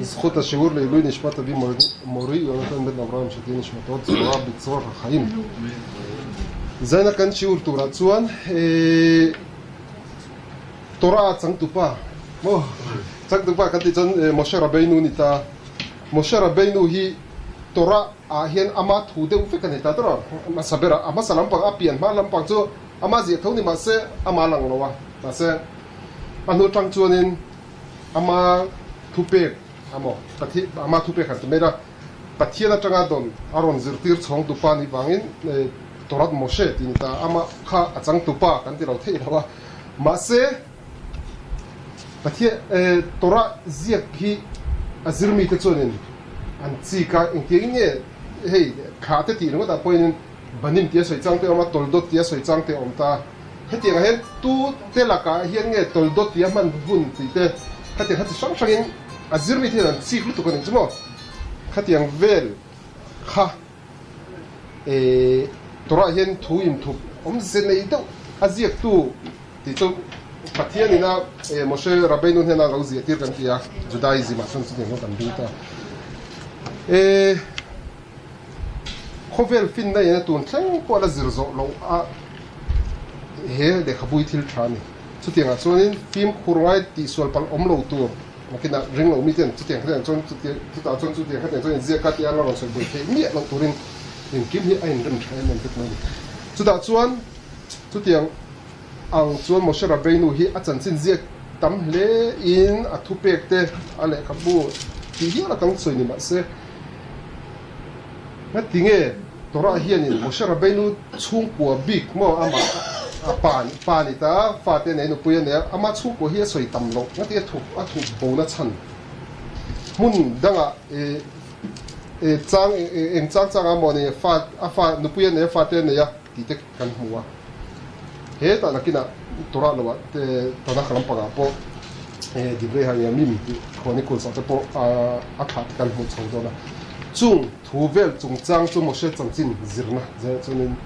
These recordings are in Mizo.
זכות השיעור לעילוי נשמת אבי מורי יונתן בן אברהם שתהיה נשמתו צרורה בצרור החיים. Zaina kan shiur turah chuan Torah changtupa maw changtupa kan tih chuan Moshe Rabbeinu ni ta. Moshe Rabbeinu hi Torah ah hian ama thu deuh vek a ni ta tawh a, hmasa berah a hmasa lampang a pian hma lampang chu ama ziah tho ni mahse ama lang lo a, mahse a hnu tang chuanin ama thupek amaw Pathian ama thupek han ti mai la, Pathian atanga dawn a rawn zirtir chhawng tupa nih vangin Torat Moshe tih ni ta, amah kha a chang tupa kan ti lo theih lo a, mahse Pathian Torah ziak hi a zirmite chuanin an chik a, engtiangin nge hei thlah te tih ringawt ah pawhin Banim tia sawi chang te a awm a, Toldot tia sawi chang te a awm ta. Hetiangah hian tu te lakah hian nge Toldot tia hman hun tih te khatiang kha chi hrang hrangin a zirmite hian an chik lutuk a ni chu maw? Khatiang vel kha Torah hian thu inthup awmze nei deuh a ziaktu tih chu Pathian ina Moshe Rabbeinu hnena lo ziah tir kan ti a, Judaism ah chuan chutiang chuan kan ring ta. Khawvel finna ina tun thleng pawh la zir zawh loh a he lehkhabui thil tha a ni. Chutiangah chuanin fimkhur ngai tihsual palh awm lo tur nakinah ring lo miten chutiang khatiang chuan chutah chuan chutiang khatiang chuan inziak kha tia la rawn sawi buai theih miah loh turin engkim hi a inrem tha em em vek mai a ni. Chutah chuan chutiang ang chuan Moshe Rabbeinu hi a chanchin ziak tam hle in a thupek te a lehkhabu tih hial a kang sawi ni mahse ngatinge Torah hianin Moshe Rabbeinu chhungkua bik maw amah a pa pa ni ta fate nei nupui a nei a, ama chhungkua hi a sawi tam loh ngatinge thup a thup bona chhan hmun dangah e e chang eng chang changa maw ni fa a fa nupui a nei a fate a nei a tih te kan hmu a, hetah nakinah Torah loah te Tanakh lampangah pawh Divrei Hayamim tih Chronicles ah te pawh a thlah te kan hmuh chho dawn a, chung thu vel chungchang chu Moshe chanchin zirna zirah chuanin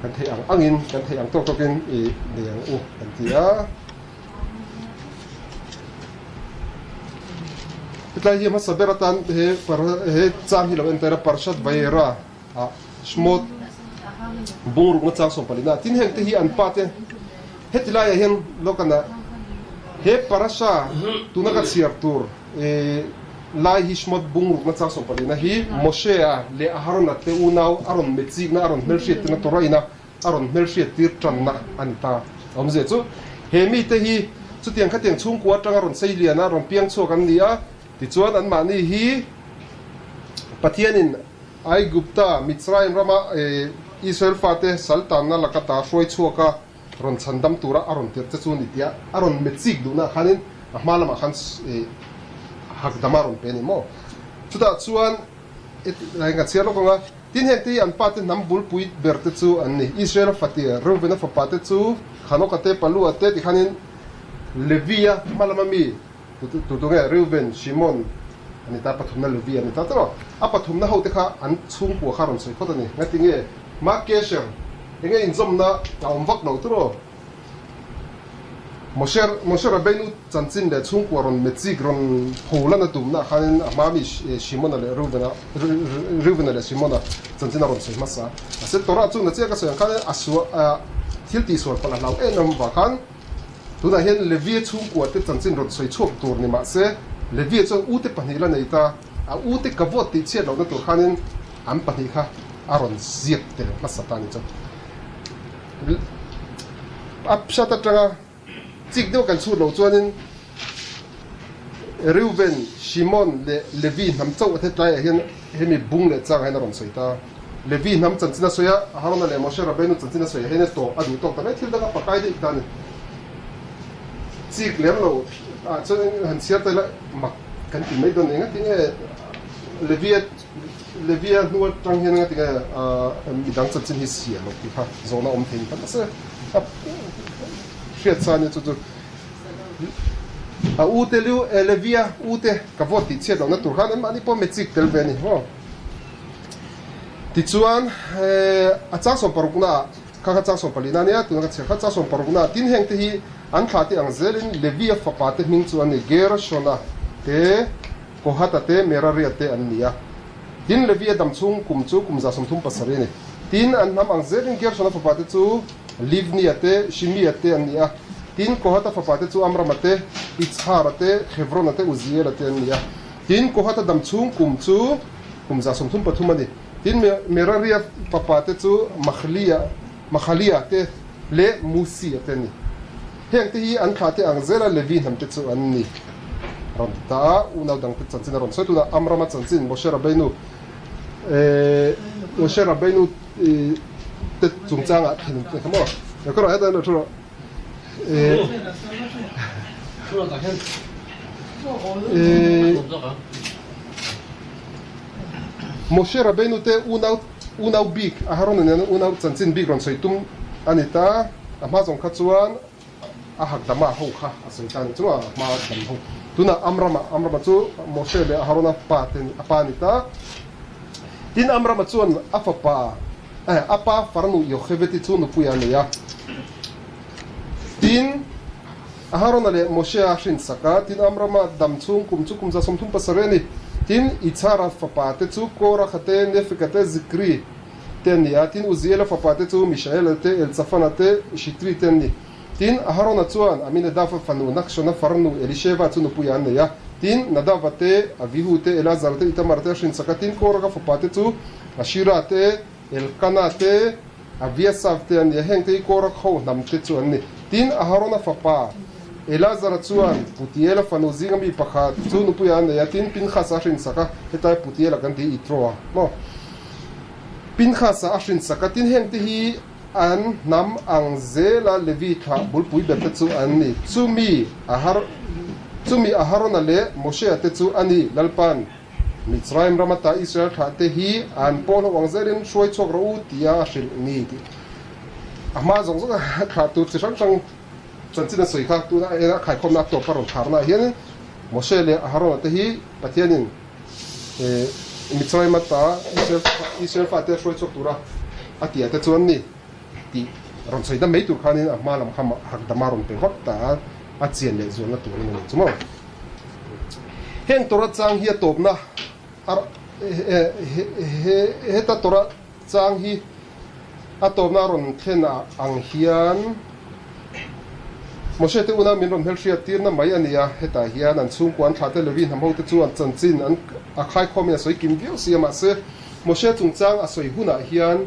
kan theih ang angin kan theih ang tawk tawkin i nei ang u kan ti a. Hetlai hi hmasa ber atan he he chang hi lo entir a Parshat Vayera ah Shmot bungrukna chang sawmpalina tin heng te hi an pa te heti laiah hian lawkana he parasha tuna ka chhiar tur lai hi Shmot bungrukna chang sawmpalina hi Moshe-a leh Aharona te unau a rawn mechikna a rawn hmelhriattirna Torah ina a rawn hmelhriattir tanna a ni ta. Awmzia chu he mite hi chutiang khatiang chhungkua atanga rawn sei lian a rawn piang chhuak an ni a, tichuan anmahni hi Pathianin Aigupta, Mitzrayim rama Israel fate sal tanna laka ta hruai chhuak a, rawn chhandam tura a rawn tirh che chu ni tia a rawn mechik duhnaah khanin a hma lamah khan hakdama a rawn pe a ni maw? Chutah chuan ka chhiar lawk ang a, tin heng te hi an pate hnam bulpui ber te chu an ni. Israel fatir Reuben-a fapa te chu Hanoka te, Palua te tikhanin Levi-a hma lama mi Tu tu nge Reuben, Shimon a ni ta, pathumna Levi a ni ta tawh. A pathumna ho te kha an chhungkua kha rawn sawi phawt a ni. Ngati nge Mark Kesher enge inzawmna a awm vak lo tawh. Moshe Moshe Rabbeinu chanchin leh chhungkua rawn mechik rawn pho lan a tumna ah khanin a hma mi Shimona leh Reubena Reubena leh Shimona chanchin a rawn sawi hmasa. Mahse Torah chu na chiah ka sawi ang khanin a suah thil tihsual palh a hlau em em vang khan Tunah hian Levia chhungkua te chanchin rawn sawi chhuak tur ni mah se, Levia chuan ute pahnih la nei ta, a ute ka vote tih chhiat lohna tur khanin an pahnih kha a rawn ziak tel hmasa ta ni chu. A hriat atanga chik deuh kan chhut loh chuanin Reuben, Shimon leh Levi hnam chauh a hetlaiah hian hemi bung leh changah hian a rawn sawi ta. Levi hnam chanchin a sawi a, Aharona leh Moshe Rabbeinu chanchin a sawi a, hei nia tawp a duh tawk ta mai, thil dang a pakai daih ta a ni. Chik lem lo ah chuan han chhiar ta ila mak kan ti mai dawn eng a tinge Levia Levia hnu atang hian eng a tinge midang chanchin hi siah loh tih kha zawhna awm thei ni ta mahse a hriat sa ania chu chu a u te liu Levia u te ka vote tih chhiat lohna tur khan anmahni pawh mechik tel ve a ni maw. Tichuan, a chang 60 naah, kha kha chang 14 na a nia, tuna ka chhiar kha chang 60 naah, tin hengte hi an thlah te ang zelin Levia fapa te hming chu an ni, Gershona, te, Kohata te, Meraria te an ni a. Tin, Levia dam chhung kum chu kum 37 a ni. Tin, an hnam ang zelin Gershona fapa te chu Livnia te, Shimia te an ni a. Tin, Kohata fapa te chu Amrama te, Itzhara te, Hebrona te, Uziela te an ni a. Tin, Kohata dam chhung kum chu kum 33 a ni. Tin, Meraria fapa te chu Mahlia, Mahalia te leh Musi-a te an ni. Heng te hi an thlah te ang zela Levi hnam te chu an ni. Rawn ti ta a, unau dang te chanchin a rawn sawi tunah Amrama chanchin Moshe Rabbeinu Moshe Rabbeinu te chungchangah thlen te kha maw? Ka rawh hetah hian lo thu rawh. Moshe Rabbeinu te unau unau bik Aharona nena unau chanchin bik rawn sawi tum a ni ta. A hma zawng kha chuan a hak dama ho kha a sawi ta a ni chu a hma dam ho. Tunah Amrama, Amrama chu Moshe leh Aharona pa te a pa a ni ta. Tin Amrama chuan a fapa a pa farnu Yocheveti chu nupui a nei a. Tin Aharona leh Moshe a hrinsak a, tin Amrama dam chhung kum chu kum 37 a ni. Tin Ichara fapa te chu Korah te, Nefeka te, Zikri te an ni a, tin Uziela fapa te chu Mishaela te, Elzafana te, Shitri te an ni. Tin Aharona chuan Aminadava fanu Nakshona farnu Elisheva chu nupui an nei a, tin Nadava te, Avihu te, Elazar te, Itamar te a hrinsak a, tin Koraka fapa te chu Ashira te, Elkana te, Abiasaf te an ni a, hengte hi Korak ho hnam te chu an ni. Tin, Aharona fapa Elazara chuan Putiela fanu zinga mi pakhat chu nupuia a nei a, tin, Pinchas a hrinsak a, hetlai Putiela kan ti Itro a maw? Pinchas a hrinsak a, tin, hengte hi an hnam ang zela Levi thlah bulpui ber te chu an ni. Chumi chumi Aharona leh Moshea te chu a ni, Lalpan. Mitzrayim ram ata Israel thlah te hi an pawl ho ang zelin hruai chhuak rawh u tia a hrilh ni tih a hma zawng zawng a thlah tur chi hrang hrang chanchin a sawi kha tuna ena khaikhawmna a tawp a rawn tharna ah hianin Moshe leh Aharona te hi Pathianin Mitzrayim ata Israel fate hruai chhuak tura a tih ah te chuan ni tih rawn sawi dam mai tur khanin a hma lam kha hakdama rawn pe vak ta a, a chian leh zualna tur a ni chu maw. Heng Torah chang hi a tawpna heta Torah chang hi a tawpna a rawn thlen ang hian Moshe te unau min rawn hmelhriat tirna mai a ni a, hetah hian an chhungkua an thlah te Levi hnam hote chuan chanchin an a khaikhawmin a sawi kim viau si a, mahse Moshe chungchang a sawi hunah hian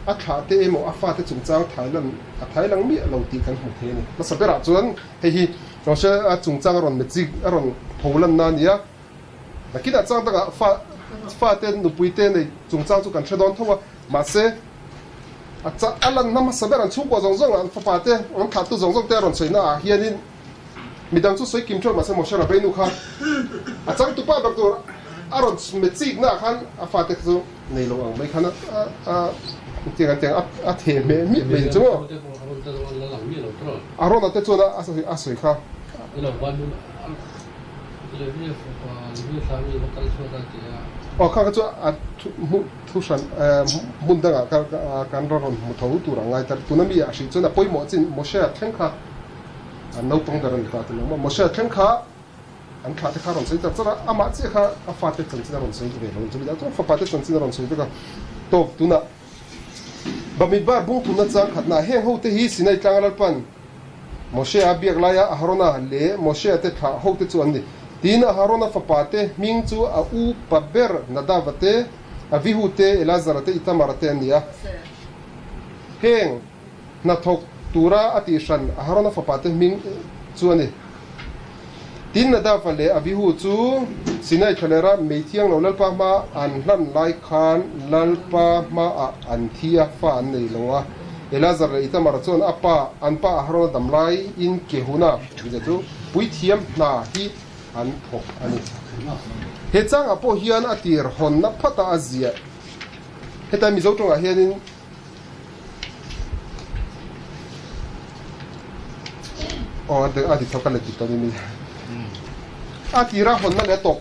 a thlah te emaw a fate chungchang thailan a thailang miah lo tih kan hmu thei a ni. Hmasa berah chuan hei hi Moshe a chungchang a rawn mechik a rawn pho lanna a ni a, nakinah chang dangah fa fate nupui te nei chungchang chu kan hre dawn tho a, mahse a cha a lanna hmasa ber an chhungkua zawng zawng an fapa te an thlahtu zawng zawng te a rawn sawina ah hianin midang chu sawi kim theuh mahse Moshe Rabbeinu kha a changtupa ber tur a rawn mechikna ah khan a fate chu Nei lo ang mai khan a tiang an tiang a theh hmeh miah mai chu maw? Arona te chuan a sawi kha. Aw kha kha chu a thu hran hmun dangah kan rawn hmu tho tur ang ngai ta. Tuna mi a hrih chuan a pawimawh chin Moshe a thleng kha an naupang ber a ni ta ti lo maw? Moshe a thleng kha An thlah te kha a rawn sawi char char a, amah chiah kha a fate chanchin a rawn sawi ve lo. Chumi dang chuan fapa te chanchin a rawn sawi vek a. Tawp tunah Bamidbar bung thumna chang khatna heng ho te hi Sinai tlanga Lalpan Moshe a biak laia Aharona leh Moshe te thlah ho te chu an ni. Tin, Aharona fapa te hming chu a u pa ber Nadava te, Avihu te, Elazara te, Itamara te an ni a. Heng Hnathawk tura a tihhran Aharona fapa te hming chu a ni. Tin, Nadava leh Abihu chu Sinai thlalera mei thiang lo Lalpa hma an hlan lai khan Lalpa hmaah an thi a, fa an nei lo a. Elazar leh Itamar chuan a pa, an pa Aharona dam laiin Kehuna tih chu puithiam hna hi an thawk a ni. He changah pawh hian a tir hawnna phatah a ziah. Hetlai Mizo tawngah hianin Aw a dik tho ka let dik tawh ni a tira hawnna leh a tawp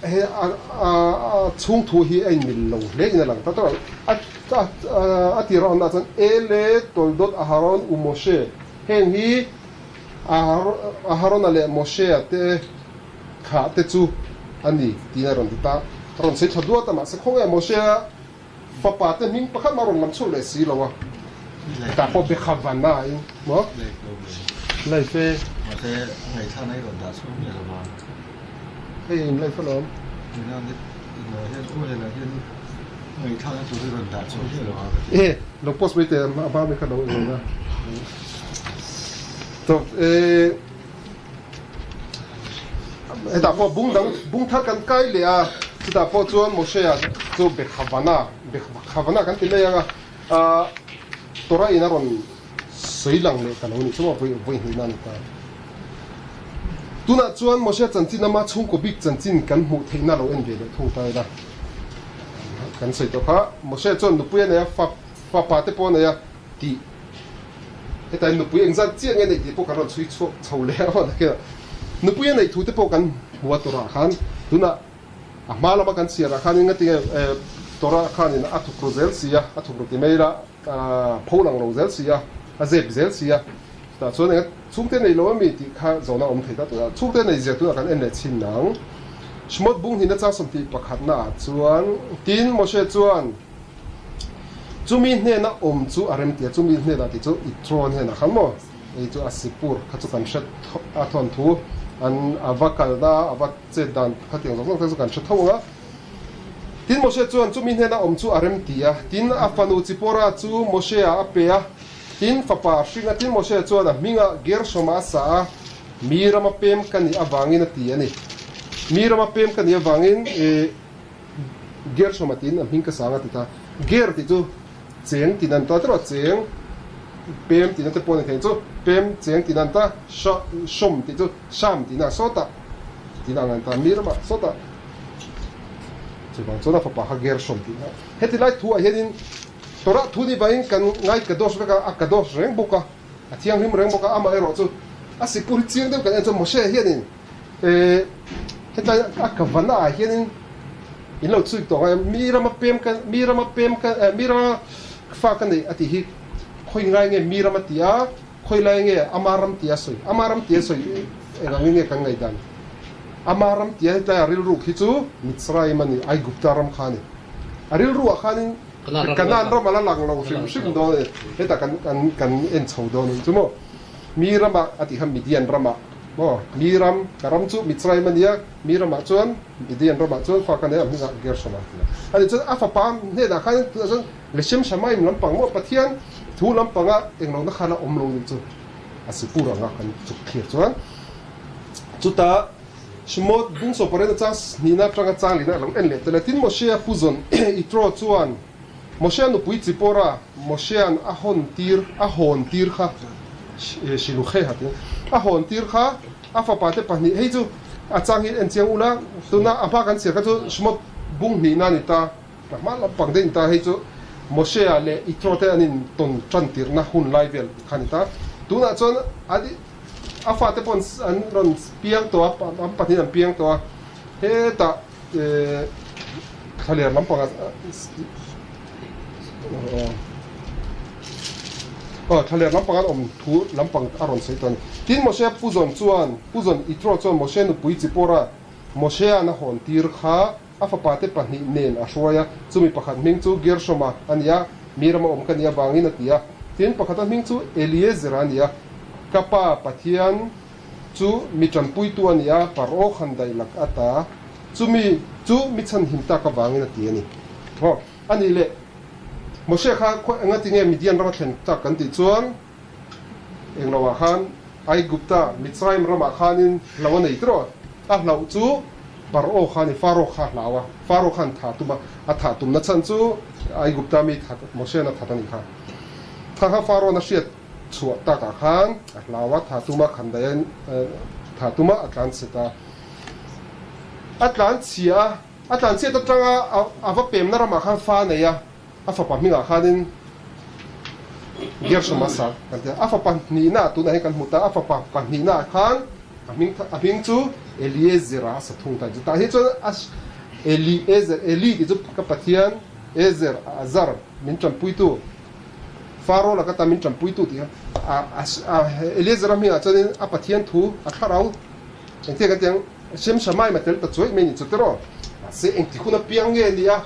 he a chhung thu hi a inmil lo hle in a lang ta tawh a a tira hawnna ah chuan Ele Toldot Aharon u Moshe heng hi Aharona leh Moshe-a te. Thlah te chu a ni tiin a rawn ti ta. A rawn sawi tha duat a, mahse khawnge Mosea fapa te hming pakhat mah a rawn lam chhuak leh si lo a. Hetah pawh Bekhavana in maw? Life e. Mahse a ngaihthlakna i rawn dah chhuak miah lo va. Hei in life alawm. Ina net inah hian aw helah hian ngaihthlakna tur i rawn dah chhuak miah lo va ka ti. E lo post mai teh a hma mi kha lo en a. Tawp e. Hetah pawh bung dang bung thar kan kai leh a, chutah pawh chuan Moshe-a chu Bekhavana, Bekhavana kan ti mai ang a, ah Torah in a rawn sawi lang leh ta lo ni chu maw vawi vawi hnih na a ni ta. Tunah chuan Moshe chanchin ama chhungkaw bik chanchin kan hmuh theihna lo en ve leh thung ta ila. Kan sawi tawh kha, Moshe chuan nupui a nei a, fa fapa te pawh a nei a tih. Hetain nupui engzat chiah nge neih tih pawh kan rawn chhui chhuak chho leh a maw takin a nupui a neih thu te pawh kan hmu a Torah khan tunah a hma lama kan chhiar ah khanin ngatinge Torah khanin a thuk ru zel si a a thuk ru ti mai ila pho lang lo zel si a a zep zel si a chutah chuan enga chhungte nei lo ami tih kha zawhna awm thei ta tunah chhungte nei zia tunah kan en leh chhin ang Shmot bung hnihna chang 21 na ah chuan tin Moshe chuan Chumi hnena awm chu a rem tia, chumi hnenah tih chu Itro hnenah khan maw, hei chu a sipur kha chu kan hre a thawnthu an a va kalna a va chet dan kha tiang zawng zawng te chu kan hre tho ang a. Tin Moshe chuan chumi hnena awm chu a rem ti a, tin a fanu Chipora chu Moshe-a a pe a, tin fapa a hring a, tin Moshe chuan a hmingah Gershom-a a sa a, mi rama pem ka nih avangin a ti a ni. Mi rama pem ka nih avangin e. Gershom-a tiin a hming ka sang a ti ta. Ger tih chu cheng tin an ta tawh a, cheng pem tihna te pawh a ni thei chu pem cheng tin an ta, sha shom tih chu sham tihna sawtah tihna ang an ta, mi ramah sawtah chuvang chuan a fapa kha Gershom tihna. Heti lai thuah hianin Torah thu ni vangin kan ngai kadosh vek a, a kadosh reng bawk a, a thianghlim reng bawk a, amaherawh chu a sikul hi chiang deuh kan en chuan Moshe hianin Eh, hetlai a ka vana ah hianin in lo chhuik tawh ngai mi rama pem ka mi rama pem ka eh mi rama fa ka nei a tih hi khawi ngai nge mi rama ti a khawi lai nge ama ram ti a sawi ama ram ti a sawi eng angin nge kan ngaih dan ama ram ti a hetlai a rilruk hi chu Mitzrayim a ni Aigupta ram kha a ni a rilru ah khanin Kanaan ram a la lang lo hrim hrim dawn a ni hetah kan kan kan en chho dawn a ni chu maw mi rama a tih kha Midian ramah Maw, mi ram, ka ram chu Mitzrayim a nia, mi ramah chuan, Midian ramah chuan fa ka nei a, hmingah Gershom a ti a. Ani chuan a fapa hnenah khan tunah chuan Leshem Shamaim lampang maw, Pathian thu lampanga englohna khan a awm lo nih chu a sipur anga kan chuk thlir chuan chutah Shemot bung sawparen a chang hnihna atanga chang lehna a lo en leh tel a. Tin, Moshe-a puzawn Itro chuan Moshe-a nupui Zipporah Moshea'n a hawn tir a hawn tir kha Shiluche a ti a hawn tir kha a fapa te pahnih hei chu a chang hi en chiang ula tuna a hma kan chhiar kha chu Shmot bung hnihna a ni ta a hma lampang daih a ni ta hei chu Moshe-a leh Ithro te an in tawn tan tirhna hun lai vel kha a ni ta tunah chuan a fate pawh an rawn piang tawh a an pahnih an piang tawh a hetah Thlaler lampanga aw thlaler lampanga an awm thu lampang a rawn sawi tawh a ni. Tin, Moshe Puzawn chuan, Puzawn Ithro chuan Moshe nupui Zipporah Moshea'n a hawn tir kha a fapate pahnih nen a hruai a, chumi pakhat hming chu Gershoma a ni a, mi rama awm ka nih avangin a ti a. Tin, pakhata hming chu Eliezera a ni a, ka pa Pathian Chu mi tanpuitu a ni a, Paro khan daih lak a ta. Chumi chu mi chhanhim tak avangin a ti a ni. Aw, a nih leh, Moshe kha khaw enga tinge Midian rama thlen tak kan tih chuan englo ah khan Aigupta, Mitzrayim ramah khanin hlo a nei tiraw? A hloh chu Paro kha a ni, Faro kha a hlau a, Faro khan thah tum a, a thah tumna chhan chu Aigupta mi that, Moshe'n a that a nih kha. Kha kha Faro-an a hriat. Chhuah takah khan a hlau a, tha tuma khan daih a, tha tuma a tlan chhe ta. A tlan chhia a, a tlan chhiat atanga a va pemna ramah khan fa a nei a, a fapa hmingah khanin Gershom a sa kan ti a, a fapa hnihnaah tunah hian kan hmu ta, a fapa pahnihnaah khan a hming a hming chu Eliezer-a a sa thung ta. Chutah hi chuan a Eliezer, Eli tih chu ka Pathian, Ezer, Azar min tanpuitu, Faro laka ta min tanpuitu tih kha Eliezer-a hmingah chuanin a Pathian thu a thlarau engtia kan ti ang Shem Shamayim a tel ta chuaih mai ni chu tiraw? Mahse engti hun apiang nge ni a,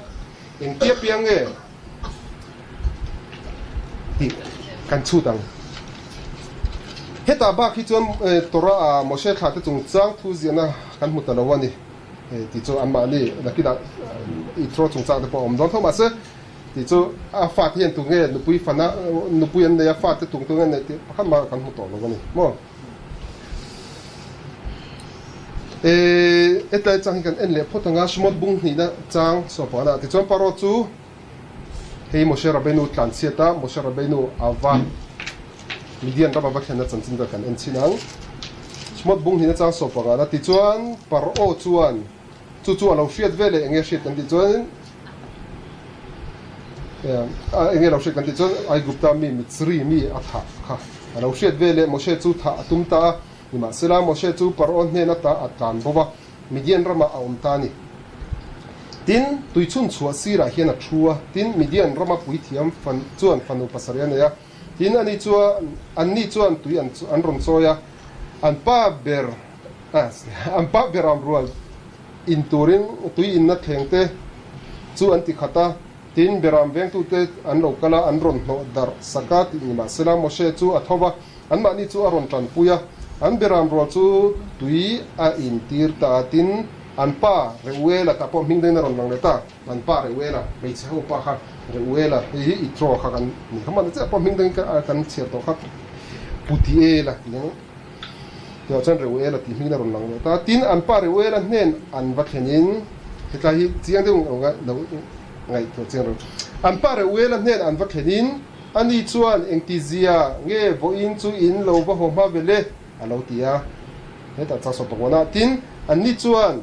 engti apiang nge tih kan chhut ang. Hetah bak hi chuan Torah ah Moshe thla te chungchang thu ziahna kan hmu ta lo a ni tih chu anmahni nakinah Ithro chungchang te pawh a awm dawn tho mahse tih chu a fate hian tunge nupui fana nupui an nei a fate tung tunge an neih tih pakhat mah kan hmu tawh lo a ni maw. Hetlai chang hi kan en leh phawt ang a, Shmot bung hnihna chang sawhpahna tichuan Paro chu hei Moshe Rabbeinu tlanchhiat a, Moshe Rabbeinu a va Midian ram a va thlenna chanchin vel kan en chhin ang. Shmot bung hnihna chang sawhpahna tichuan Paro chuan Chu chu a lo hriat ve leh enge hriat kan tih chuan enge lo hriat kan tih chuan Aigupta mi Mitzri mi a thah kha a lo hriat ve leh Moshe chu thah a tum ta a, nimahsela Moshe chu Par'o hnen ata a tlan bo va, Midian ramah a awm ta a ni. Tin, tuichhun chhuah sirah hian a thu a, tin, Midian rama puithiam fan chuan fanu pasarih a nei a, tin, ani chuan anni chuan tui an an rawn chawi a, an pa ber An pa beram rual in turin tui inna thleng te chu an ti khat a, tin beram vengtute an lo kal a, an rawn hnawh darh sak a tih ni mahsela Moshe chu a tho va, anmahni chu a rawn tanpui a, an beram rual chu tui a in tir ta a, tin an pa Reuela tah pawh hming dangin a rawn lang leh ta, an pa Reuela, hmeichhe ho pa kha Reuela, hei hi Ithro kha kan ni kha hman chiah pawh hming dangin kan chhiar tawh kha Putiela tih ang. Tunah chuan Reuela tih hmingin a rawn lang leh ta. Tin, an pa Reuela hnen an va thlenin, hetlai hi chiang deuh ang a lo ngaihtuah chiang rawh. An pa Reuela hnen an va thlenin, ani chuan engtizia nge vawiin chu in lo va haw hma ve le? a lo ti a. Hetah chang sawm pakua na. Tin, anni chuan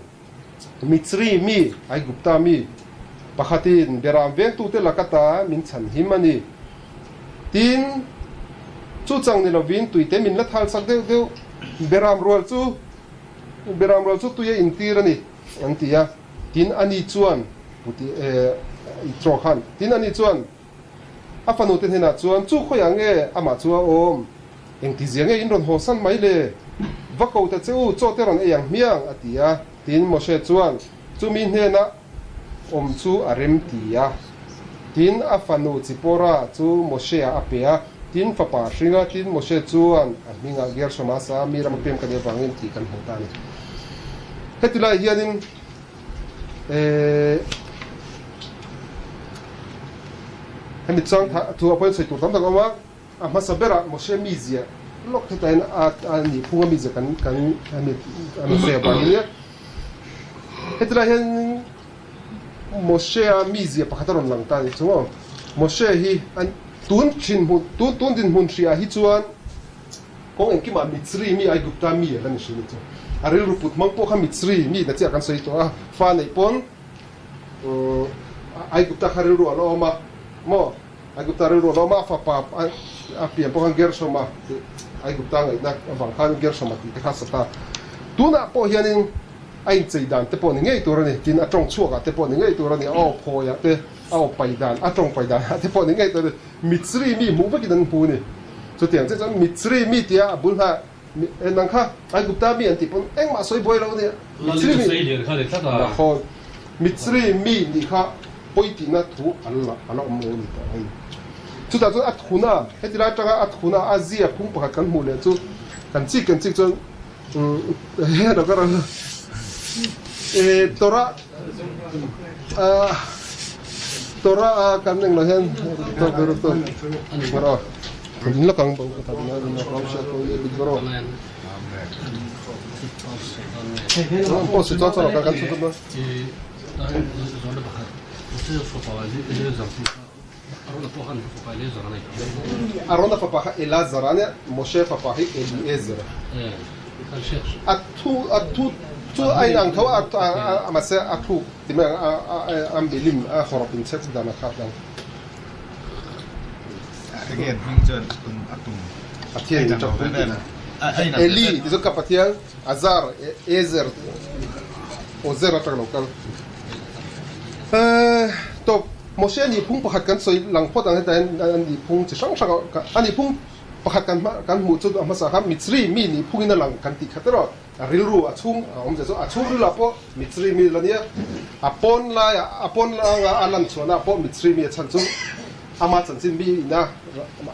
Mitzri mi, Aigupta mi pakhatin Beram vengtute laka ta min chhan him a ni. Tin, chu chang ni lovin tuite min la thal chak deuh deuh. Beram rual chu Beram rual chu tui a intir a ni, an ti a. Tin, ani chuan, Puti, Ithro khan, tin, ani chuan a fanute hnenah chuan, Chu khawiah nge amah chu a awm? Engtizia nge in rawn haw san mai le? Va ko ta che u, chaw te rawn ei ang hmiang, a ti a. Tin, Moshe chuan chumi hnena awm chu a rem ti a. Tin, a fanu Zipporah chu Moshe-ah a pe a. Tin, fapa a hring a. Tin, Moshe chuan a hmingah Gershom a sa a, mi rama pem ka nih avangin tih kan hmu ta a ni. Heti lai hianin hemi chang thu ah pawhin sawi tur tam tak a awm a. A hmasa berah Moshe mizia lawk heta hian a nih phung a mizia kan kan hemi a Moshe avangin nia. Heti lai hian Moshe a mizia pakhat a rawn lang ta a nih chu maw. Moshe hi an tun thin hmun tun tun dinhmun hriah hi chuan kawng engkimah Mitzri mi Aigupta mi a la ni hrim chu. A rilru put hmang pawh kha Mitzri mi na chiah kan sawi tawh a, fa neih pawn Aigupta kha rilru a la awm a maw. Aigupta rilru a lawm a, a fapa a pian pawh khan Gershoma tih Aigupta ngaihna avang khan Gershoma tih te kha a sa ta. Tunah pawh hianin a inchei dan te pawh ni ngei tur a ni, tin a tawng chhuakah te pawh ni ngei tur a ni, a aw phawiah te, a aw pai dan, a tawng pai danah te pawh ni ngei tur a ni. Mitzri mi hmuh vekin an hmu a ni. Chutiang chiah chuan Mitzri mi tia a bul hna nang kha Aigupta mi an tih pawn engmah sawi buai lo a ni. Mitzri mi Nahon Mitzri mi nih kha pawi tihna thu an la a la awm lo a ni tah a ni. Chutah chuan a thuna heti lai atanga a thuna a zia phung pakhat kan hmuh leh chu kan chik kan chik chuan he lo ka rawn Torah Torah kan englo hian Arona fapa kha Elazar a nia, Moshe fapa hi Eliezer a. A thu a thu chu a inang tho a mahse a thluk ti mai ang a a milim a hawrawp inchhek dan a kha dang. Enge an hming chuan a tum a tum Pathian in tap pui tih Eli ti chu ka Pathian Azar Ezer Ozer atang lo kal tawp Moshe nih phung pakhat kan sawi lang phawt ang heta hian an nih phung chi hrang hrang a nih phung pakhat kan kan hmuh chu a hmasa kha Mitzri mi nih phungin a lang kan tih khat erawh. A rilru a chhung a awm zia chu a chhungril ah pawh Mitzri mi la nia, a pawn lai ah a pawn langa a lan chhuahna ah pawh Mitzri mi a chhan chu ama chanchin mi ina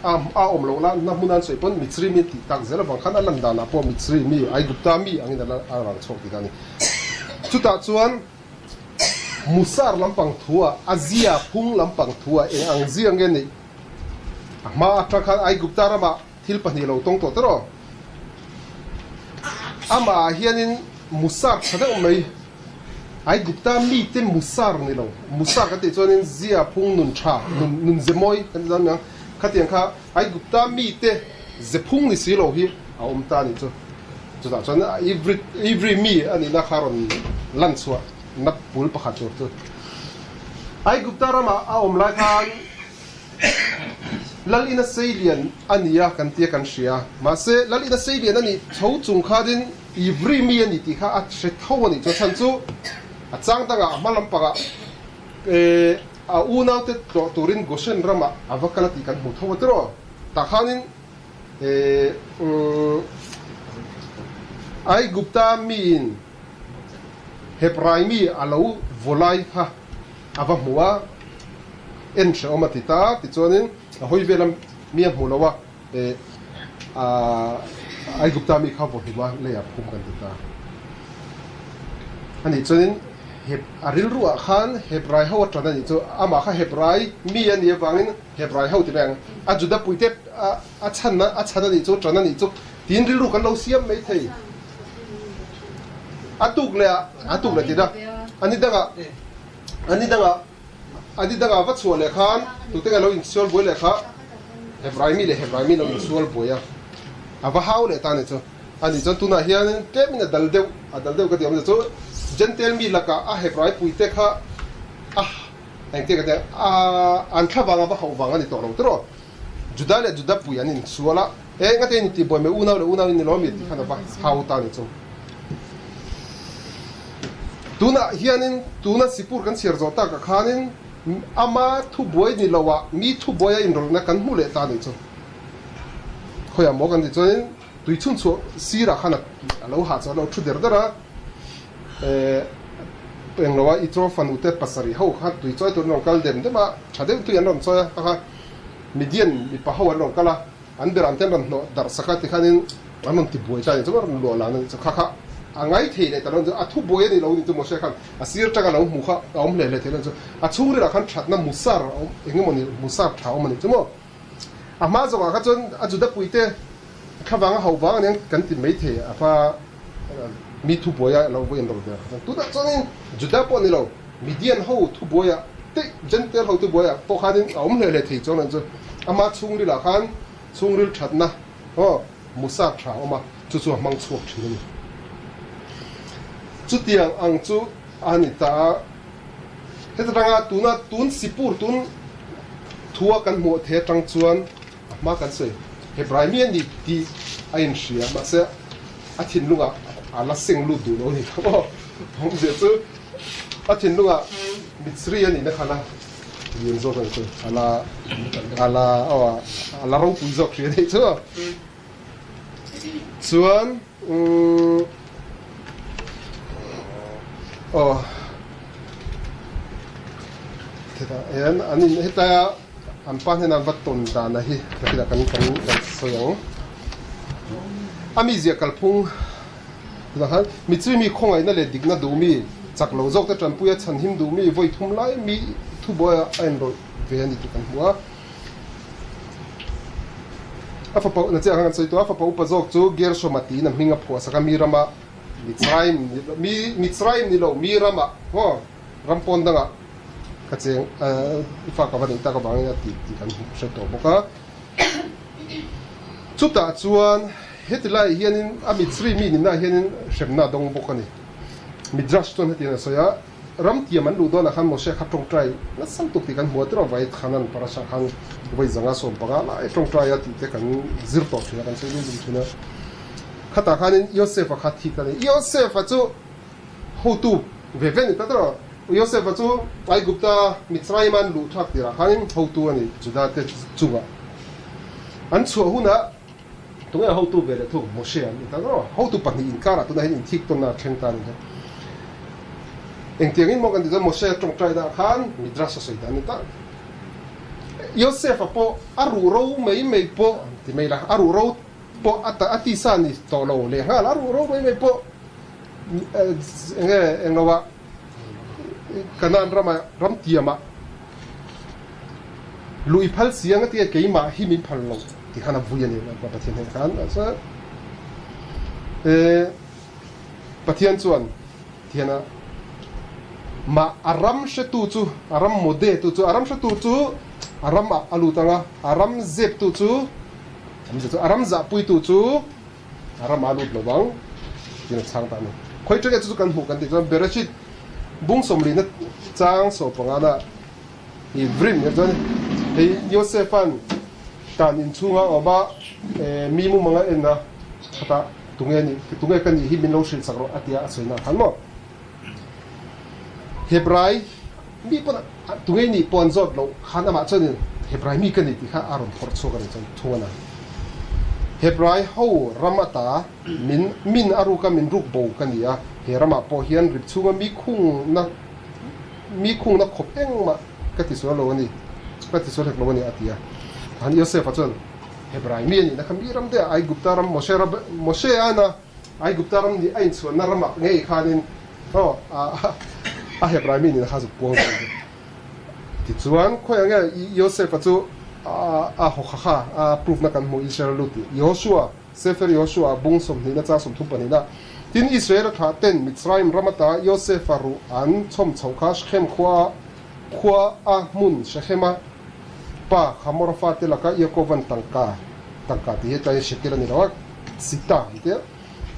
a awm loh la na hmun an sawi pawn Mitzri mi tih tak zel avang khan a lan dan ah pawh Mitzri mi Aigupta mi angin a rang chhuak tihna a ni. Chutah chuan Musar lampang thu ah a zia phung lampang thu ah eng ang zia nge neih a hma atang khan Aigupta ramah Thil pahnih lo tawng tawh tawh. Amah ah hianin Musar tha deuh mai, Aigupta mite Musar ni lo, Musar kan tih chuanin zia phung nun tha, nun nun ze mawi kan ti zan mai ang, khatiang kha Aigupta mite ze phung ni si lo hi a awm ta a nih chu. Chutah chuan Ivri Ivri mi a nihna kha rawn lan chhuah na bul pakhat tur chu. Aigupta ramah a awm lai khan Lal ina seilian a ni a kan tia kan hria. Mahse, Lal ina seilian a nih tho chung khanin Ivri mi a ni tih kha a hre tho a nih chu. A chhan chu a chang dangah a hma lampangah a unaute tlawh turin Goshen ramah a va kal a tih kan hmu tho a tiraw. Tah khanin Aigupta miin Hebrai mi a lo vaw lai kha a va hmu a, en hrehawm a ti ta. Tichuanin a hawi vel a mi a hmu lo a, eh Aigupta mi kha vaw hlum a, lei ah phum kan ti ta. A nih chuanin Heb a rilru ah khan Hebrai ho a tan a nih chu, amah kha Hebrai mi a nih avangin Hebrai ho ti mai ang, a Juda puite a chhan a chhan a nih chu, tan a nih chu tiin rilru kan lo siam mai thei. A tuk leh ah, a tuk leh tina, a ni dangah, a ni dangah, a ni dangah va chhuah leh khan tute nge lo insual buai leh kha Hebrai mi leh Hebrai mi lo insual buai a, a va hau leh ta a ni chu. A nih chuan tunah hian tlemin a dal deuh, a dal deuh ka ti awm chu Gentile mi lakah a Hebrai puite kha a engtia ka ti ang, a an thla vanga va hauh vang a ni tawh lo tiraw. Juda leh Juda pui an insual a, e ngate in tihbuai mai unau leh unau in ni lo ami tih khan a va hau ta a ni chu. Tunah hianin tuna Sipur kan chhiar zawh takah khanin ama thubuai ni loah mi thubuaia inrawlhna kan hmu leh ta a ni chu. Khawiah maw kan tih chuanin tui chhun chhuah sirah khan a lo hah chuan a lo thu der der a, e englo a Itro fanute pasarih ho kha tui chawi tur an rawn kal dem dem a, tha deuh tui an rawn chawi a, kha kha Midian mipa ho an rawn kal a, an berah te an rawn hnawh darh sak a tikhanin an rawn ti buai ta a ni chu, an rawn luah lan a ni chu, kha kha a ngai thei leh ta lo a ni chu, a thu buai a ni lo a ni chu Moshe khan a sir tanga lo hmuh kha a awm hle hle thei lo a ni chu, a chhungrilah khan thatna musar a awm eng emaw ni musar tha a awm a ni chu maw. A hma zawkah kha chuan a Juda puite thlavang a hauh vang a nia kan ti mai thei a hma mi thubuaia lo vawi an rawn ve kha chuan tunah chuanin Juda pawh ni lo Midian ho thubuaia te Gentile ho thubuaia pawh khanin a awm hle hle thei chuan chu ama chhungrilah khan chhungril thatna aw Musa tha a awm a chu chu a hmang chhuak thin a ni. Chutiang ang chu a ni ta a. Heta tanga tuna tun Sipur tun thua kan hmuh thei atang chuan a hma kan sawi Hebrai mi a ni tih a inhria mahse a thinlungah a la seng lut duh lo a ni tho aw. Awmzia chu a thinlungah Mitzri a nihna kha la lian zawk a ni chu a la a la aw a la ropui zawk hria a nih chu. Chuan Umm aw hetah hian an in heta an pa hnena va tawn dana hi nakinah kan kan kan sawi ang a mizia kalphung tunah khan michimi mi khawngaihna leh dikna duh mi chak lo zawk te tanpui a chhanhim duh mi vawi thum lai mi thubuaia a inrawlh ve a ni tih kan hmu a. A fapa na chiah khan kan sawi tawh a, a fapa upa zawk chu Gershom-a tiin a hming a phuah sak a, mi rama Mitzrayim mi Mitzrayim ni lo mi rama haw ram pawn dangah ka cheng i fa ka va neih tak avangin a ti tih kan hre tawh bawk a. Chutah chuan heti laiah hianin a Mitzri mi nihnaah hianin hremna a dawng bawk a ni. Midrash chuan hetiang a sawi a. Ram tiam an luh dawnah khan Moshe kha tawngtai nasa lutuk tih kan hmu a, tirah vai Khanan parasha khan vawi zanga 15 lai tawngtai a tih te kan zir tawh thin a, kan sawi dum dum thin a. Khatah khanin Yosef-a kha thi ta a ni. Yosef-a chu hotu ve ve a ni ta tirah. Yosef-a chu Aigupta Mitzrayim an luh thlak tirah khanin hotu a ni Juda te chungah. An chhuah hunah. Tunge hotu ve leh thung Moshe an ni ta maw? Hotu pahnih inkarah tunah hian inthik tawnna a thleng ta a ni kha. Engtiangin maw kan ti chuan Moshe tawngtaina ah khan Midrash a sawi ta a ni ta. Yosef-a pawh a ruh ro mai mai pawh ti mai la, a ruh ro pawh a ta a tisa ni tawh lo lehnghal, a ruh ro mai mai pawh enge englo ah Kanaan rama ram tiamah Luh i phal si ang a ti a, keimah hi min phal lo ti khan a vui a ni Pathian hnenah khan. Pathian chuan thian a, mah a ram hretu chu, a ram mawde tu chu, a ram hretu chu a ram ah a lut ang a, a ram zep tu chu, a ram zahpui tu chu a ram ah a lut lo vang tiin a chhang ta a ni. Khawi teke chu chu kan hmuh kan tih chuan Bereshit bung sawmlihna chang sawpangana I vrim hi chuan hei Joseph-a'n tan inchhunga a awm a, mi mumang a en a, khatah tunge nih, tunge ka nih hi min lo hrilh sak rawh a tia a sawi na khan maw? Hebrai mi pawn tunge nih pawh an zawt loh khan amah chuanin Hebrai mi ka ni tih kha a rawn phawrh chhuak a ni chuan thung a na. Hebrai ho ram ata min min a ruka min ruk bo ka ni a, he ramah pawh hian rip chhunga mi khungna Mi khungna khawp engmah ka ti sual lo a ni, ka ti sual hek lo a ni, a ti a. Tahan Yosefa chuan, Hebrai mi a nihna kha mi ram deuh Aigupta ram Moshe ram Moshe ana Aigupta ram nih a inchhuanna ramah ngei khanin aw a Hebrai mi nihna kha zuk puang zui a. Tichuan, khawiah nge Yosefa chu a haw kha kha a proof na kan hmuh Israel lut tih Yehoshua Sefer Yehoshua bung sawmhnihna chang sawmthum pahnihna, Tin, Israel thlah ten Mitzrayim ram ata Yosefa ruh an chhawm chhoh kha Shechem khua khua a hmun Shechem-a pa Hamora fate laka Yakovan tangka tangka tih hi tlai shekel a ni lo a, sita an tia,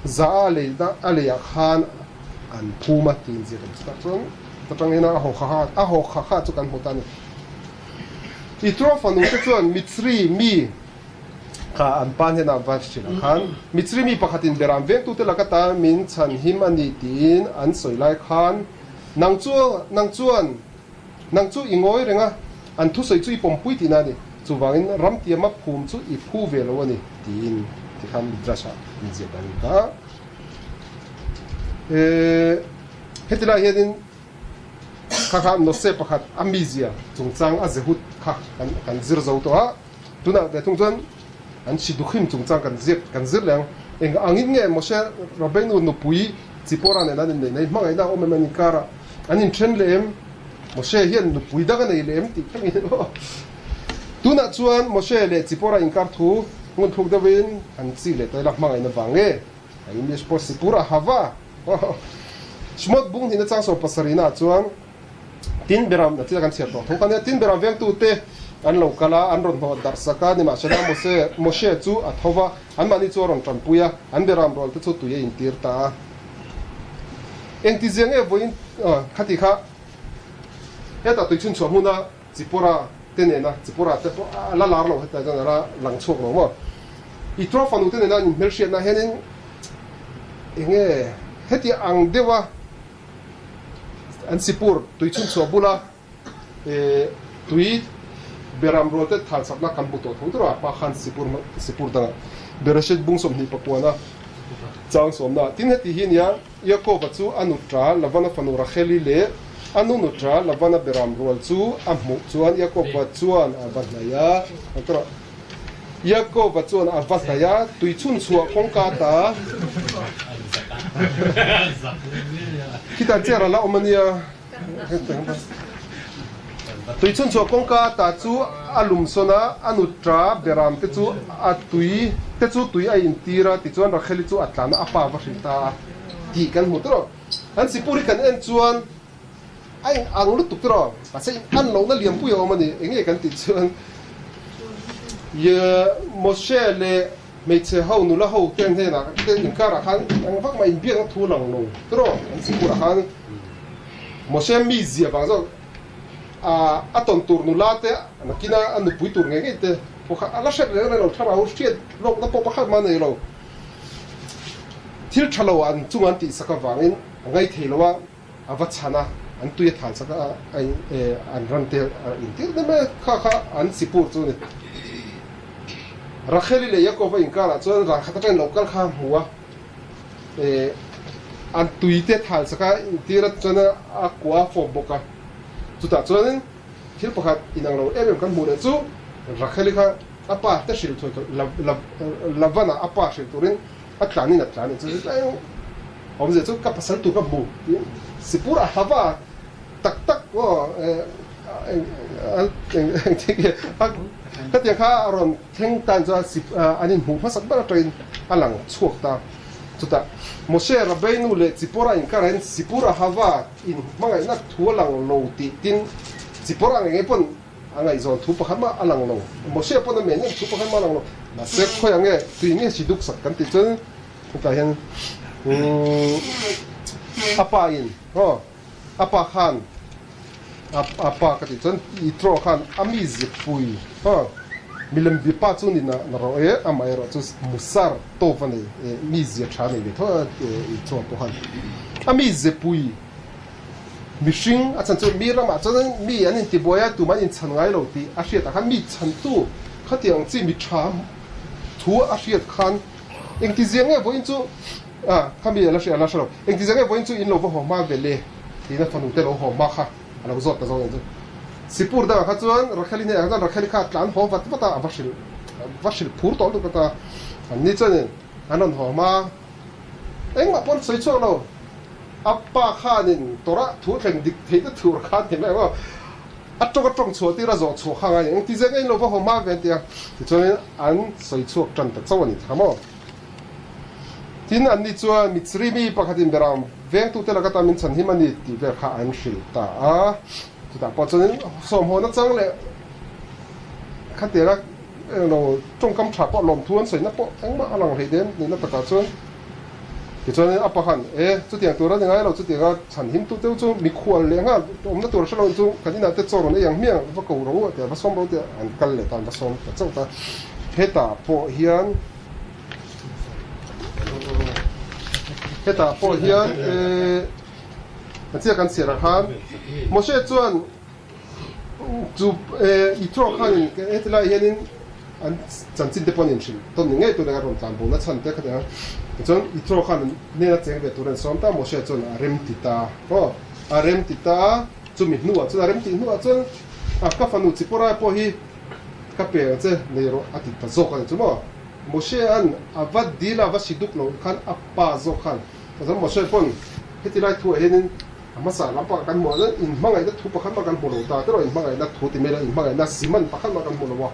za a leina a leiah khan an phum a tiin ziak a ni. Chutah chuan ta tang hian a haw kha a haw kha kha chu kan hmu ta a ni. Itro fanu te chuan Mitzri mi Kha an pa hnenah va hrilh ah khan, Mitzri mi pakhatin beram vengtute laka ta min chhan him a ni tiin an sawi lai khan, Nang chu, nang chuan, nang chu i ngawi reng a, an thusawi chu i pawmpui tihna a ni, chuvangin ramtiama phum chu i phu ve lo a ni, tiin tikhan Midrash ah min ziak dan a ni ta. Heti lai hianin kha kha Nose pakhat a mizia chungchang a zehut kha kan zir zo tawh a. Tunah teh thung chuan an si duhim chungchang kan zir kan zir leh ang. Eng angin nge Moshe Rabbeinu nupui Zipporah nen an inneih nei hmangaihna a awm em an inkarah an inthen leh em? Moshe hian nupui dang a nei leh em tih thlengin aw. Tunah chuan Moshe leh Zipporah inkar thu ngun thluk deuhin an chik leh tawi la hmangaihna vang nge? A English pawh Sipur a hava. Shmot bung hnihna chang sawm pasarihnaah chuan Tin beram a thil kan chhiar tawh tho kha nia, tin beram vengtute an lo kal a, an rawn hnawh darh sak a, nimahsela Mose, Moshe chu a tho va, anmahni chu a rawn tanpui a, an beram rual te chu tui a intir ta a. Engti zia nge vawiin khati kha hetah tui chhunchhuah hmuna Zipporah te nena, Zipporah te pawh a la lar lo hetah chuan a la lang chhuak lo maw? Ithro fanu te nena an inhmelhriatna hianin enge heti ang deuha An sipur tui chhunchhuah bula tui beram rual te thal chakna kan hmu tawh tho tur a, pa khan sipur sipur dangah Bereshit bung 25 a chang sawmna. Tin heti hi nia Yakoba chu a nutra Lavana fanu Racheli leh a nu nutra Lavana beram rual chu a hmuh chuan Yakoba chuan a va hnaih a, Yakoba chuan a va hnaih a, tui chhunchhuah kawngka ta khitah chair a la awm a nia. Tui chhunchhuah kawngka ta chu a lum sawn a, a nutra beram te chu a tui te chu tui a intir a, tichuan Racheli chu a tlan a, a pa va hrilh ta a tih kan hmu tawh. An sipur hi kan en chuan A in ang lutuk tur aw, mahse in an lohna lianpui a awm a ni. Enge kan tih chuan Ye Moshe leh hmeichhe ho nula ho te hnenah te inkarah khan eng vak mah inbiakna thu lang lo tur aw, an sikul ah khan Moshe mi zia vang zawk a a tawn tur nula te nakina a nupui tur ngei ngei te pawh kha a la hriat reng reng lo, thlarau hriat lawkna pawh pakhat mah a nei lo. Thil tha lo an chunga an tihsak avangin a ngaithei lo a. A va chhan a, an tui a thal chak a, an ran te a intir deuh mai a, kha kha an sipur chu a ni. Racheli leh Jakoba inkarah chuan ral khat atangin lo kal kha a hmu a, an tui te thal chak a intir a, chuan a kua a fawp bawk a. Chutah chuanin thil pakhat inang lo em em kan hmuh leh chu Racheli kha a pa te hrilh thuai tur, Lavan-a a pa hrilh turin a tlanin a tlan a ni. Chu chu awmzia chu ka pasal tur ka hmu tiin Sipur a hava tak tak aw Hetiang kha a rawn thleng tan chuan an inhmuh hmasak ber atangin a lang chhuak ta. Chutah Moshe Rabbeinu leh Zipporah inkarah hian Zipporah Hava in hmangaihna thu a lang lo tih tin Zipporah ngei ngei pawn a ngaihzawn thu pakhat mah a lang lo. Moshe pawn a men em thu pakhat mah a lang lo. Mahse khawiah nge tui nge si duk sak kan tih chuan hetah hian a pa in aw A pa khan a pa ka tih chuan Yitro khan a mi zipui ha milem bipa chu ni na rawh e, amaherawh chu musar tawp a nei e, mi zia tha nei ve tho a Yitro pawh khan a mi zipui mihring a chhan chu mi ramah chuan mi an intibuai a tumah an inchhan ngai lo tih a hriat ah khan mi chhantu khatiang chi mi tha thu a hriat khan engtizia nge vawiin chu A, khami a la hria a la hre lo. Engti zia nge vawiin chu in lo va haw hma ve le? tiin a fanu te lo haw hma kha a lo zawt ta zawk ang chu. Sipur dangah kha chuan Rakheli hnenah chuan Rakheli kha a tlan haw vat vat a, a va hrilh a va hrilh phur tawh lutuk ta. An ni chuanin an rawn haw hma engmah pawh an sawi chhuak lo. A pa khanin tawrah thu thleng dik theih te thur khan ti mai ang aw. A tawng a tawng chhuah tir a zawh chhuah kha a ngai ang. Engti zia nge in lo va haw hma ve an ti a. Tichuanin an sawi chhuak tan ta chauh a ni kha maw. Tin, anni chuan Mitzri mi pakhatin beram vengtute laka ta min chhan him a ni tih vel kha an hrilh ta a. Chutah pawh chuanin sawmhaw nachang leh khatianga englo tawngkam tha pawh lawmthu an sawina pawh engmah a lang hlei den nihna takah chuan tichuanin a pakhan e chutiang tur a ni ngai lo, chutianga chhan him tu deuh chu mikhual leh nghal awmna tur hre lo chu kan inah te chaw rawn ei ang hmiang va ko ro a tia va sawm ro tia an kal leh ta an va sawm ta chauh ta. Hetah pawh hian. Hetah pawh hian a chiah kan chhiar ah khan Moshe chuan chu Yitro khanin heti laiah hianin an chanchin te pawh an inhrilh tawn ni ngei tur a rawn tlan bo na chhan te kha tia tichuan Yitro khan hnena cheng ve tur a insawn ta Moshe chuan a rem ti ta aw a rem ti ta chumi hnuah chuan a rem tih hnuah chuan a ka fanu Zipporah pawh hi Ka pe ang che, nei rawh a ti ta zawk a ni chu maw? Moshe an a va dil a va si duk lo khan a pa zawk khan ta chuan Moshe pawn heti lai thu ah hianin a hmasa lampangah kan hmuh ah chuan inhmangaihna thu pakhat mah kan hmu lo ta tiraw inhmangaihna thu ti mai la inhmangaihna siman pakhat mah kan hmu lo a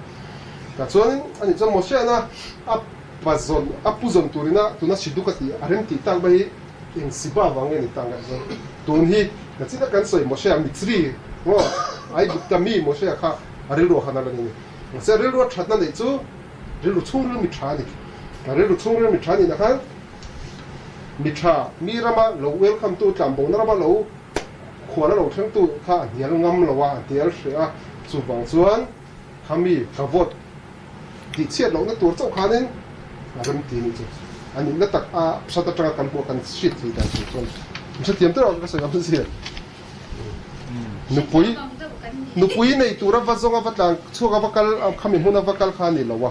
tah chuanin ani chuan Moshe an a a pa zawn a pu zawn turina tuna si duk a ti a rem tih tak mai hi eng siba vang nge ni tak ngaih chuan tun hi nachina kan sawi Moshe a Mitzri maw Aigupta mi Moshe kha A rilru a han a la ni a ni. Mahse rilru a thatna neih chu rilru chhungril mi tha a ni. A rilru chhungril mi tha nihna khan mi tha, mi rama lo welcome tu, tlanbohna rama lo khuala lo thlengtu kha a hnial ngam lo a, a hnial hreh a. Chuvang chuan kha mi ka vote tih chhiat lohna tur chauh khanin a rem ti nih chu a nihna tak a hrat atanga kan hmuh a kan hriat thei dan tur chuan min hrethiam teuh a ka sawi ngam zia. Nupui nupui nei tura va zawng a va tlan chhuak a va kal khami hmuna va kal kha a ni lo a,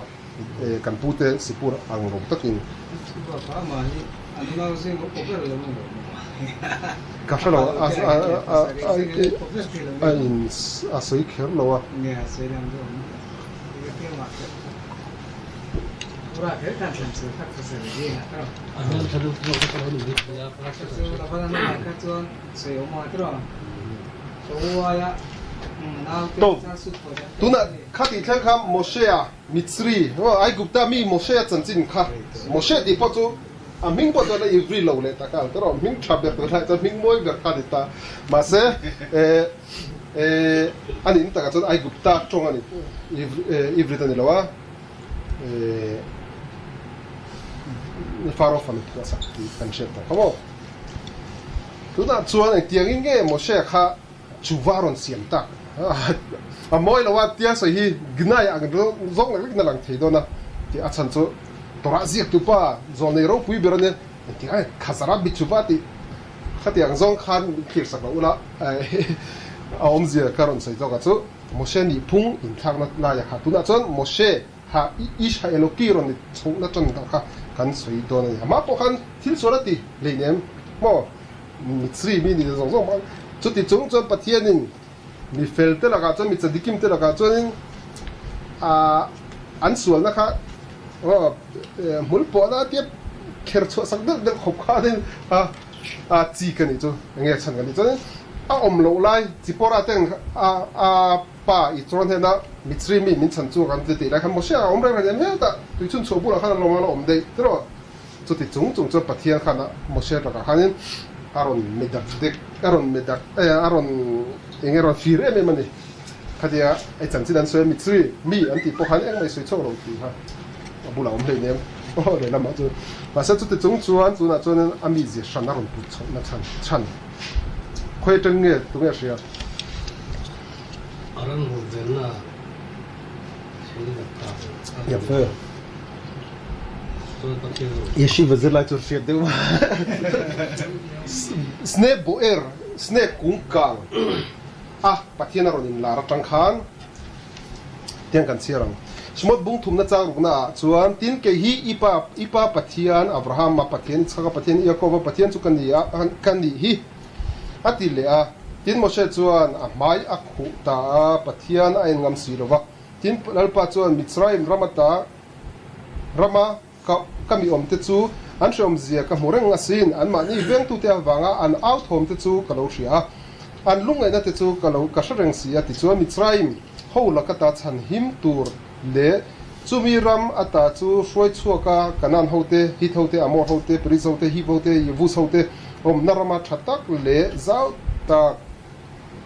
kan pute Sipur ang lo takin. Ka hre lo a a in a sawi kher lo a. Tawp, tunah kha tih thleng kha Moshe-a Mitzri, Aigupta mi Moshe-a chanchin kha, Moshe tih pawh chu a hming pawh chuan a ivri lo leh tak a, ang tawh hming tha ber tunlai chuan hming mawi ber kha a ni ta. Mahse, a nihna takah chuan Aigupta tawng a ni, Ivrit a ni lo a, Pharaoh fanu phuahsak tih kan hriat tawh kha maw. Tunah chuan engtiangin nge Moshe kha chuva rawn siam tak? A mawi lo a, tia sawi hi Gnai ang zawng lek lekin a lang thei dawn a, tih a chhan chu Torah ziaktu pa zawlnei ropui ber a nia, engtiang nge Khazara Bichuva tih khatiang zawng khan min thlir sak lo ula a awmzia ka rawn sawi zawk ah chu Moshe nihphung inthlakna laia kha tunah chuan Moshe. Ha Ish Ha Eloki rawn ni chhohna tan dah kha kan sawi dawn a ni. Amah pawh khan thil sual a ti hleinem maw? Mitzri mi ni zawng zawng pawh chuti chung chuan Pathianin mi fel te lakah chuan mi chadikim te lakah chuanin ah an sualna kha aw hmul pawhna a tia kher chhuah sak deuh deuh khawp khanin a a chi ka nih chu enge chhan ka nih chuanin a awm loh lai Chipora ten a a pa i chuan hnena Mitzri mi min chhan chu kan ti tih lai khan Moshe a awm reng reng em hetah tuichhun chhuah bulah khan a lawm a la awm daih tiraw. Chuti chung chung chuan Pathian khan a Moshe lakah khanin a rawn medak dek, a rawn medak, a rawn eng nge rawn fir em em a ni. Khatia ei chanchin an sawi a, Mitzri mi an tih pawh khan engmah i sawi chhuak lo tih kha a bulah a awm hleinem aw lehlamah chuan. Mahse chuti chung chuan tunah chuanin a mizia hran a rawn put chhohna chhan chhan khawi atang nge tunge a hria? A ran hmuh velna Yeshiva zirlai chu hriat deuh a. Sneh Boer, Sneh kung kang a Pathian a rawn inlar atang khan tiang kan chhiar ang. Shmot bung thumna chang rukna ah chuan, Tin, kei hi i pa, i pa Pathian, Abrahama Pathian, Isaka Pathian, Iakoba Pathian chu ka ni a, ka nih hi, a ti leh a. Tin, Moshe chuan a hmai a khuh ta a, Pathian a en ngam si lo va. Tin, Lalpa chuan Mitzrayim ram ata rama ka ka mi awmte chu an hreawmzia ka hmu reng asin, anmahni vengtute avanga an au thawmte chu ka lo hria a, an lungngaihna te chu ka lo ka hre reng si a, tichuan Mitzrayim ho laka ta chhan him tur leh chumi ram ata chu hruai chhuaka Kanaan hote, Hit hote, Amor hote, Periz hote, Hiv hote, Jebus hote awmna rama tha tak leh zau tak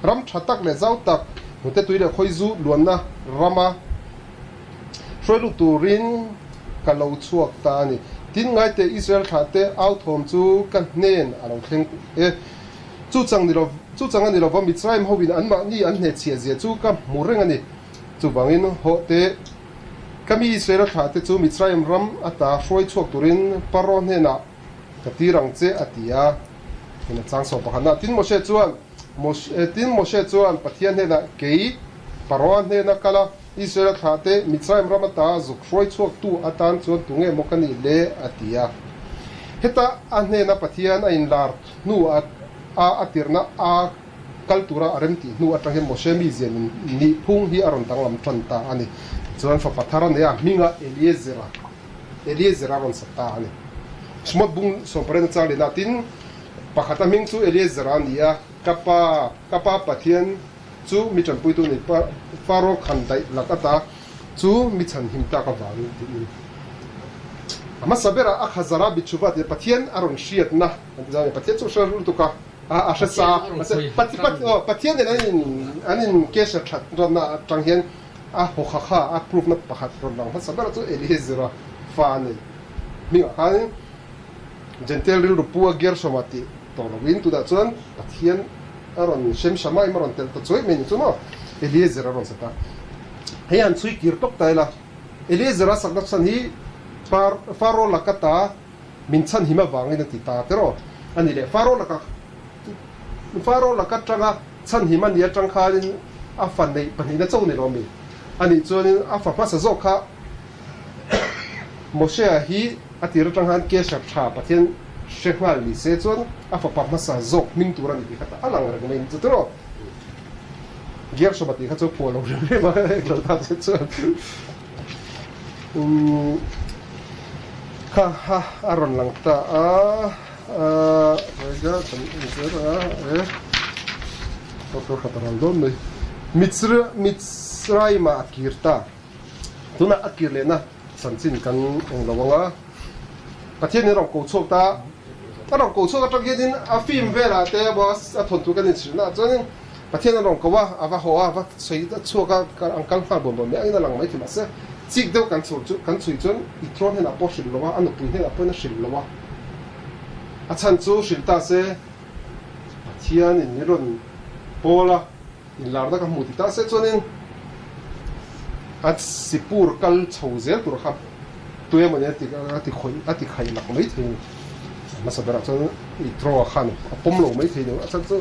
Ram tha tak leh zau tak hnute tui leh khawizu luanna rama hruai lut turin ka lo chhuak ta a ni. Tin, ngaite Israel thlahte au thawm chu ka hnen a lo thleng e. Chu chang ni lo, chu chang a ni lova Mitzrayim hoin anmahni an hnehchhiah zia chu ka hmu reng a ni. Chuvangin, hawh teh, ka mi Israela thlahte chu Mitzrayim ram ata hruai chhuak turin Pharaoh hnenah ka tir ang che, a ti a. Heng a chang sawm pakhatna. Tin, Moshe chuan, Tin, Moshe chuan Pathian hnenah, Kei, Pharaoa hnena kal a, Israela thlahte Mitzrayim ram ata zuk hruai chhuaktu atan chuan tunge maw ka nih le? a ti a. Heta a hnena Pathian a inlar hnu a a tirhna a kal tura a remtih hnu atang hian Moshe mizia nih phung hi a rawn danglam tan ta a ni. Chuan fapa thar a nei a, hminga Eliezera. Eliezer a rawn sat ta a ni. Shmot bung sawmpariat chang lehna tin pakhata hming chu Eliezer a ni a, ka pa, ka pa Pathian chu mi tanpuitu ni, Faro khan daih lak ata chu mi chhanhim tak avangin tiin. A hmasa berah a khazara Bithuva tih Pathian a rawn hriatna an ti zau a ni. Pathian chu hre lutuk a, a hre sa, Pathian nen an in an in kesher that rawtna atang hian A hawkha kha a proof na pakhat rawn lang hmasa ber chu Eliezer-a fa a nei. Hmingah khan Jentail rilru pu a Gershom-a tih tawh loin tunah chuan Pathian a rawn Shem Shamaim a rawn telh ta chuai mai ni chu maw Eliezer a rawn sa ta. Hei han chhui kir tawk ta ila Eliezer-a sakna chhan hi Pharaoh laka ta min chhan him avangin a ti ta tiraw a ni leh Pharaoh laka Pharaoh laka tanga chhan him a ni atang khanin a fa neih pahnihna cho ni lo mi a nih chuanin a fa hmasa zawk kha Moshe-a hi a tir atang khan Kesher tha Pathian hre nghal ni se chuan a fapa hmasa zawk hming tur a ni tih kha a lang reng mai ni chu tiraw Gershom-a tih kha chu phuah lo rem rem a englo ta che chuan Umm kha ha a rawn lang ta a rega kan en zel a e doctor khat a ral dawn mai Mitzra Mitzrayim ah a kir ta tunah a kir lehna chanchin kan eng lo ang a Pathian in a rawn ko chhuak ta a rawn ko chhuak atang hianin a film velah te a thawnthu kan inchhirna ah chuanin Pathian a rawn ko a, a va haw a, a va sawi a chhuak a, an kal nghal buan buan mai angin a lang mai thei mahse chik deuh kan chhur chu kan chhui chuan i throne hnenah pawh hrilh lo a, a nupui hnenah pawhin a hrilh lo a, a chhan chu hrilh ta se Pathianin min rawn pawl a, inlarna ka hmu ti ta se chuanin a sipur kal chho zel tur kha tuemawni a ti a ti khawih a ti khaih lak mai thei a ni. Hmasa berah chuan i Troa khan a pawm lo mai thei lo. A chhan chu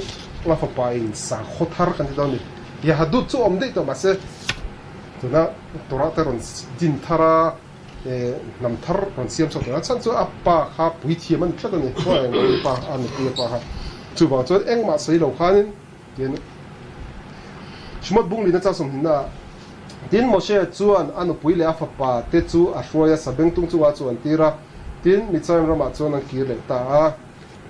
a fapa in sakhaw thar kan ti dawn a ni. Yahadut chu awm daih tawh mahse Tuna Torah te rawn din thar a, hnam thar rawn siam chhuak tur a chhan chu a pa kha puithiam a ni tlat a ni. A pa a nupui a pa kha. Chuvang chuan engmah sawi lo khanin Tin, Shimot Bunglina chuan sawmhnihna ah, Tin, Moshe chuan a nupui leh a fapa te chu a hruai a, sabengtung chungah chu an tir a, tin, Mitzrayim ramah chuan an kir leh ta a.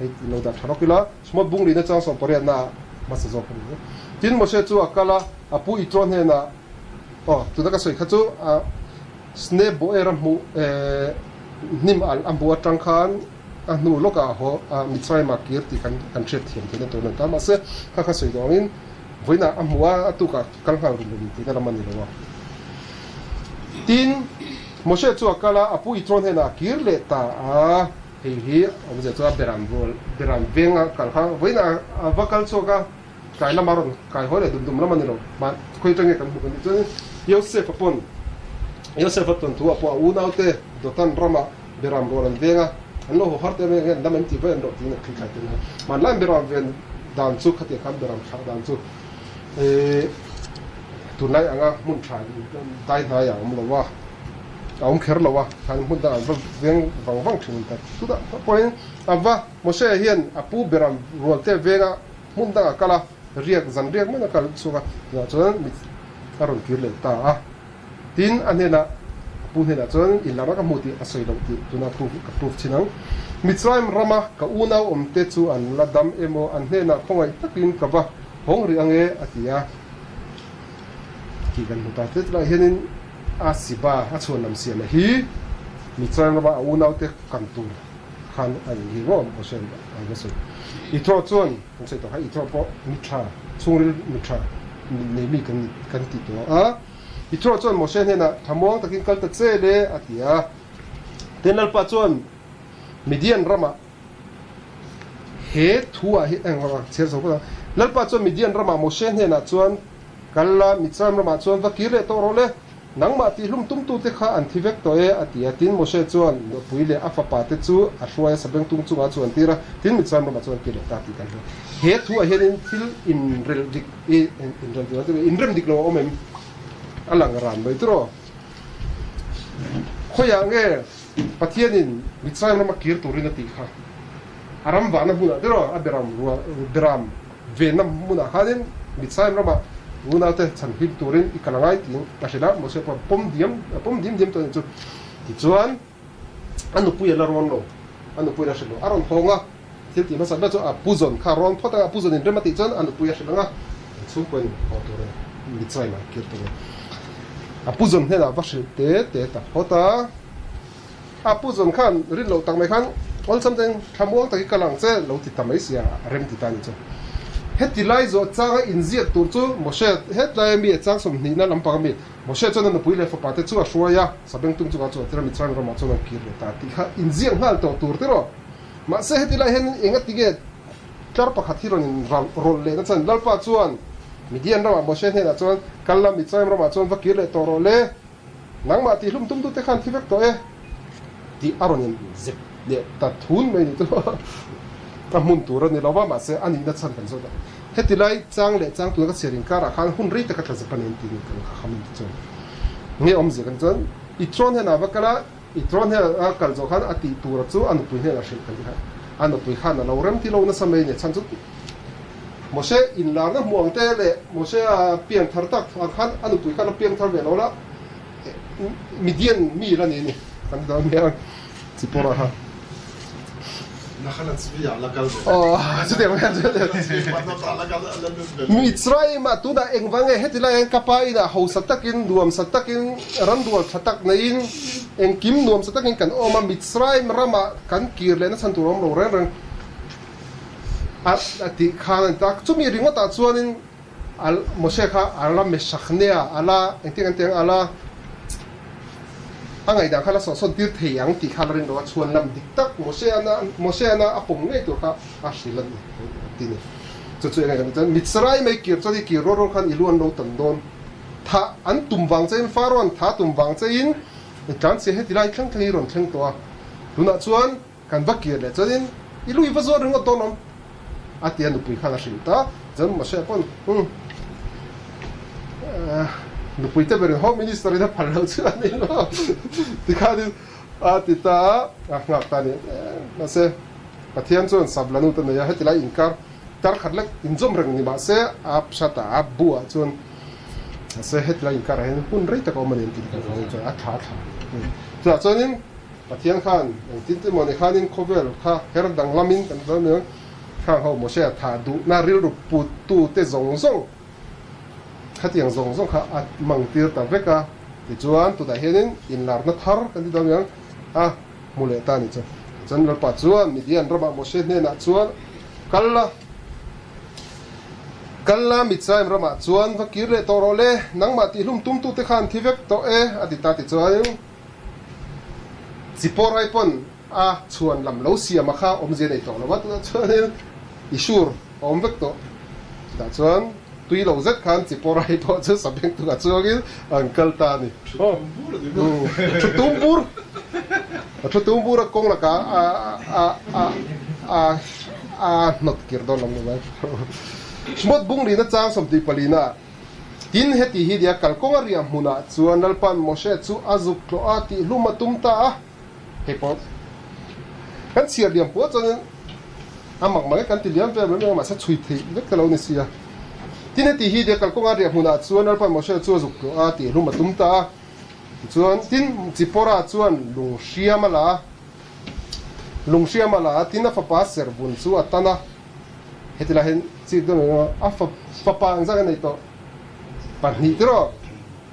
Hei ti lo dah tha rawk ila, Shimot Bunglina chuan sawmpariatna ah hmasa zawk a ni. Tin, Moshe chu a kal a, a pu Itro hnenah, Aw, tuna ka sawi kha chu a Sne Boer a hmuh, hnim alh a hmuh atang khan, A hnu lawkah haw a Mitzrayim-ah kir tih kan kan hriat thiam theihna tur a ni ta. Mahse, kha kha sawi duh angin vawiinah a hmu a, a tukah kal nghal rum rum tihna lam a ni lo a. Tin, Moshe chu a kal a, a pu Itro hnenah a kir leh ta a. Hei hi awmzia chu a beram rual, beram venga kal kha vawiinah a va kal chhuak a, tlai lama rawn kai haw leh dum dum lam a ni lo. Mah khawi atang nge kan hmuh kan tih chuan Yosef-a pawn, Yosef-a tawnthu-ah pawh a unaute Dotan ramah Beram rual an veng a, an lo haw har te reng hian dam an ti vaih an rawh tiin a thli thlai tel a. Hmanlaiin beram ven dan chu khatiang khan beram thlah dan chu eh tunlai anga hmun tha dai hnai a awm lo a, a awm kher lo a, khan hmun dangah an va veng vang vang thin ta. Chutah pawhin a va Moshe hian a pu beram rual te venga hmun dangah kal a, riak zan riak mai a kal chhuak a, tunah chuan mit a rawn kir leh ta a. Tin, a hnenah, a pu hnenah chuan inlarna ka hmu tih a sawi loh tih tuna proof ka proof chin ang. Mitzrayim rama ka unau awmte chu an la dam emaw an hnenah khawngaih takin ka va hawng rih ang e, a ti a. Tih kan hmu ta. Tlai hianin a siba a chhuan lam siamna hi Mitzrayim rama a unaute kan tur khan a in hi maw Moshe an va sawi. Ithro chuan kan sawi tawh kha Ithro pawh mitha chhungril mitha nei mi kan kan ti tawh a. Ithro chuan Moshe hnenah thamuang takin kal ta che le a ti a. Tin Lalpa chuan Midian ramah he thu ah hi eng chhiar zo phawt ang. Lalpa chuan Midian ramah Moshe hnenah chuan kal la Mitzrayim ramah chuan va kir leh tawh rawh le. Nangmah tihlum tumtute kha an thi vek tawh e, a ti a. Tin, Moshe chuan nupui leh a fapate chu a hruai a, sabengtung chungah a chuantir a, tin, Mitzrayim ramah chuan kir leh ta tih kan hria. He thuah hianin thil inrel dik, inrel dik lo, inrem dik lo a awm em? A lang ran mai tiraw? Khawiah nge Pathianin Mitzrayim rama kir turin a tih kha? A ram vahna hmunah tiraw? A beram ruah, beram Venna hmunah khanin Mitzrayim ramah unaute chhan hlim turin i kal angai tiin a hrilh a, Moshe pawh pawm diam a pawm diam diam tawh a nih chu. Tichuan a nupui a la rawn lo, a nupui a la hrilh lo, a rawn hawng a, thil tih hmasa ber chu a puzawn kha a rawn phawt a, a puzawn in rem a tih chuan a nupui a hrilh ang a, an chhungkaw in haw tur a ni, Mitzrayim ah kir tur a ni. A puzawn hnenah va hrilh te te ta phawt a, a puzawn khan rin loh tak mai khan awlsam ten thlamuang tak hi kal ang che lo ti ta mai sia a rem ti ta a ni chu. Heti lai zawh changa inziak tur chu Moshe hetlai ami a chang sawmhnihna lampang ami Moshe chuan a nupui leh fapa te chu a hruai a, Sabengtung chungah chuan thil a Mitzrayim ramah chuan an kir leh ta tih kha inziak nghal tawh tur tiraw. Mahse heti lai hian enga tinge tlar pakhat hi rawn in rawlh lehna chuan Lalpa chuan Midian ramah Moshe hnenah chuan kal la Mitzrayim ramah chuan va kir leh tawh rawh le. Nangmah tih hlum tumtute khan thi vek tawh e tih a rawn in zep leh ta thun mai ni chu a hmun tur a ni lo va, mahse a nihna chhan kan zawt a. Heti lai chang leh chang tuna ka chhiar inkarah khan hun rei taka tla zep a ni an tih kan kha kham in ti chuan nge awmzia kan chuan i throne hian a va kal a, i throne hian a kal zawh khan a tih tura chu a nupui hnenah hrilh kan ti kha a nupui khan a lo rem ti lo nasa mai ni chhan chu Moshe inlarna hmuh ang te leh Moshe a piang thar tak ang khan a nupui khan a piang thar ve lo la, Midian mi la ni a ni kan ti dawn nia Zipporah kha. Mitzrayim-ah tunah engvang nge heti lai hian ka pa inah hausa takin nuamsa takin ramrual tha tak neiin engkim nuamsa takin kan awm a, Mitzrayim ramah kan kir lehna chhan tur a awm lo reng reng. A tih khan a ni ta. Chumi ringawtah chuanin Moshe kha a la meshakhnea, a la engtin an ti ang, a la a ngaihdan kha la sawhsawn tir thei ang tih kha la ring lo a, chhuan lam dik tak Moshe ana Moshe ana a pawm ngei tur kha a hrilh a ni ti ni. Chu chu enge kan tih chuan Mitzrayim ei kir chuan i kir rual rual khan i lu an lo tan dawn. Thah an tum vang chein Pharaoh an thah tum vang chein i tlanchhia heti lai thleng thleng i rawn thleng tawh a. Tunah chuan Kan va kir leh chuanin i lui va zawt ringawt dawn awm a ti a, nupui khan a hrilh ta. Chuan Moshe pawn, Umm, Nupui te berin Home Minister in a phal lo chu a ni lo. Tikhanin a ti ta a, a nghak ta a ni. Mahse, Pathian chuan Sablanu te nei a, heti lai inkar tar khat lek inzawm reng ni mahse, a pshat a, a buah chuan mahse heti lai inkarah hian hun rei tak a awm a ni an ti kan hmu chuan a tha thla. Chutah chuanin Pathian khan engtin tin maw ni khanin khawvel kha her danglamin kan hmu mai ang, khang ho Moshe a thah duhna rilru puttute zawng zawng Khatiang zawng zawng kha a mang tir ta vek a, tichuan tunah hianin inlarna thar kan ti dawn ang a hmu leh ta a ni chu. Tichuan Lalpa chuan Midian ramah Moshe hnenah chuan, Kal la, kal la, Mitzrayim ramah chuan va kir leh tawh rawh le, nangmah tihhlum tumtute kha an thi vek tawh e, a ti ta. Tichuan Zipporah pawn a chhuan lam lo siam a kha awmzia nei tawh lo a, tunah chuanin i sur a awm vek tawh. Chutah chuan tui lo zet khan Zipporah pawh chu sabeng tukah chuangin an kal ta a ni. Thu tum bur, thu tum bur a kawng lakah a a a a a hnawt kir dawn lam lo mai. Smot bung lina chang 24 na. Tin, heti hi nia kalkawnga riah hmunah chuan Lalpa'n Moshe chu a zuk tlawh a tih hlum a tum ta a. Hei pawh kan chhiar liam puah chuanin a mak mak e kan ti liam vel mai mai a, mahse chhui theih vek ta lo ni sia. Tin, heti hi nia kalkawnga riah hmunah chuan Lalpa'n Moshe chu a zuk tlawh a tih hlum a tum ta a. Tichuan, tin, Zipporah chuan lung hriam a la a, lung hriam a la a, tin a fapa servun chu a tan a. Heti lai hian chik dawn emaw a fapa ang zat a nei tawh pahnih tiraw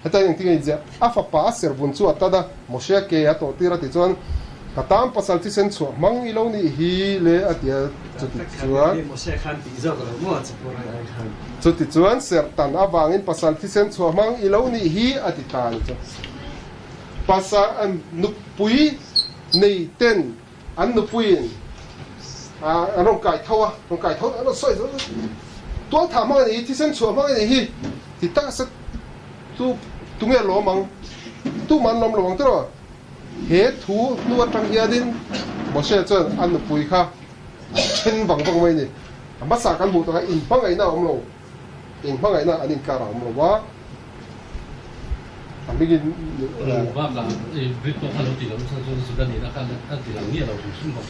heta hian engtin nge inziah a fapa a servun chu a tan a Moshe ke a tawh tir a tih chuan ka tan pasal thisen chhuah hmang i lo nih hi le a ti a chuti chuan chuti chuan serhtan avangin pasal thisen chhuah hmang i lo nih hi a ti ta a ni chu pasal nupui nei ten An nupuiin an rawn kai tho a, rawn kai tho an rawn sawi zawk zawk. Tual thah hmang a nih hi, thisen chhuah hmang a nih hi ti tak se tu tunge lawm ang, tumah an lawm lo ang tiraw? He thu hnu atang hianin Moshe chuan a nupui kha a then vang vang mai a ni. A hmasa kan hmuh takah inhmangaihna a awm lo. Inhmangaihna an inkar a awm lo a, a hmingin.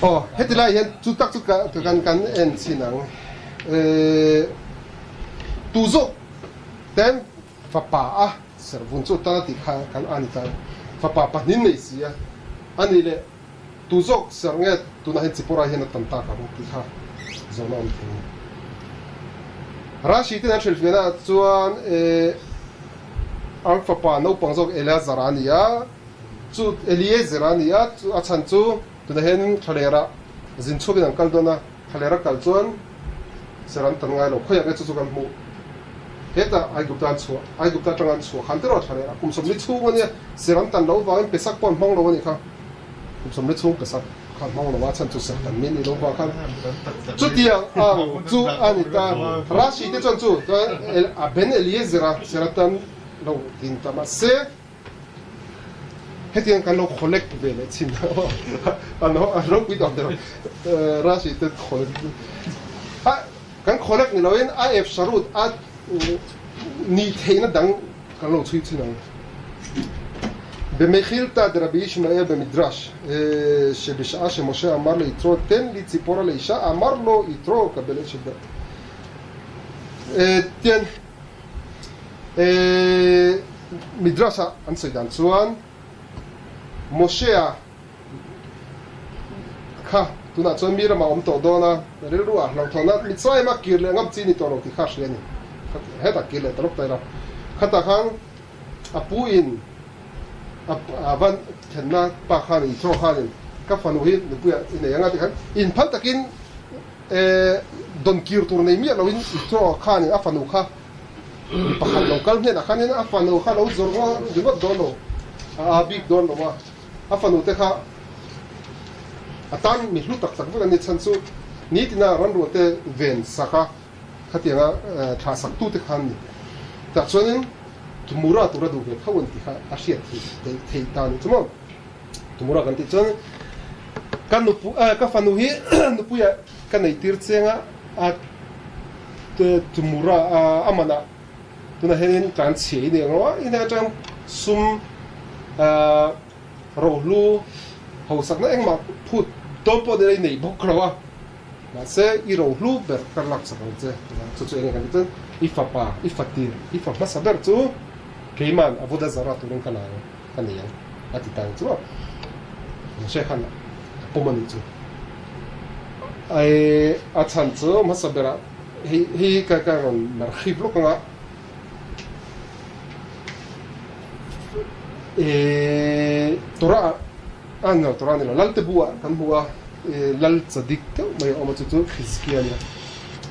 Aw, heti lai hian chu tak chu kan kan en chhin ang. Tu zawk ten fapa a servun chu tan a tih kha kan a ni ta. Fapa pahnih nei si a, a nih leh tu zawk serh nge tunah hian Zipporah hian a tam tak ang tih kha zawhna awm thei a ni. Rashi ten an hrilhfiahna ah chuan an fapa naupang zawk Eleazar a ni a, chu Eliezer a ni a, chu a chhan chu tunah hian thlalera zin chhuakin an kal dawn a, thlalera kal chuan ser an tan ngai lo, khawiah nge chu chu kan hmuh? Hetah Aigupta an chhuah, Aigupta atanga an chhuah khan tiraw thlalera kum 40 chhung a nia, ser an tan loh vangin Pesak pawh an hmang lo a nih kha. Kum 40 chhung Pesak kha hmang lo a chhan chu Serhtan min ni lo vang khan chutiang ang chu a ni ta. Rashi te chuan chu a Ben Eliezer a Serhtan lo tin ta mahse hetiang kan lo collect ve leh chin an ropui tawh der Rashi te collect a kan collect ni loin a efsharut a nih theihna dang kan lo chhui chin ang. Bemechilta de Rabbi Ishmael bemidrash shebisha'a shemoshe amar leYitro ten li Tzipora leisha amar lo Yitro kabel et shebda tian midrash ah an sawi dan chuan Moshe-a kha tunah chuan mi ramah awm tawh dawn a, rilru ah hlauhthawn a, Mitzrayim a kir leh ngam chi ni tawh lo tih kha a hria a ni. Hetah kir leh ta lawk ta ila, khatah khan a pu in a van thlenna pa khan in throw khan in ka fanu hi nupui ah i nei anga tikhan in phal takin dawn kir tur nei miah lo in i throw khan in a fanu kha mi pakhat lo kal hnenah khan in a fanu kha lo zawrh ringawt dawn lo a bik dawn lo a. A fanu te kha a tan mi hlu tak tak vek an ni chhan chu nitina ranruah te ven sak a, khatianga thlah sak tu te kha an ni. Tah chuanin Tumura tura duh ve tho an tih kha a hriat theih theih ta a nih chu maw. Tumura kan tih chuan ka nupu ka fanu hi nupuia ka nei tir cheng a, a Tumura a manah. Tunah hianin tlan chhia i nei ang lo a, i hnen atang sum rohlu hausakna engmah phut dawn pawh nila i nei bawk lo a, mahse i rohlu ber ka laksak ang che. Chu chu enge kan tih chuan i fapa, i fatir, i fa hmasa ber chu keiman avoda zara turin ka la ang, ka nei ang a ti ta ang chu a. Moshe khan a pawm a nih chu. A chhan chu hmasa berah Hei hei ka ka rawn marhip lawk anga eh Torah ah a ni lo Torah a ni lo Lal te bu ah kan hmu a eh Lal chadik deuh mai a awm a chu chu Hizkia a nia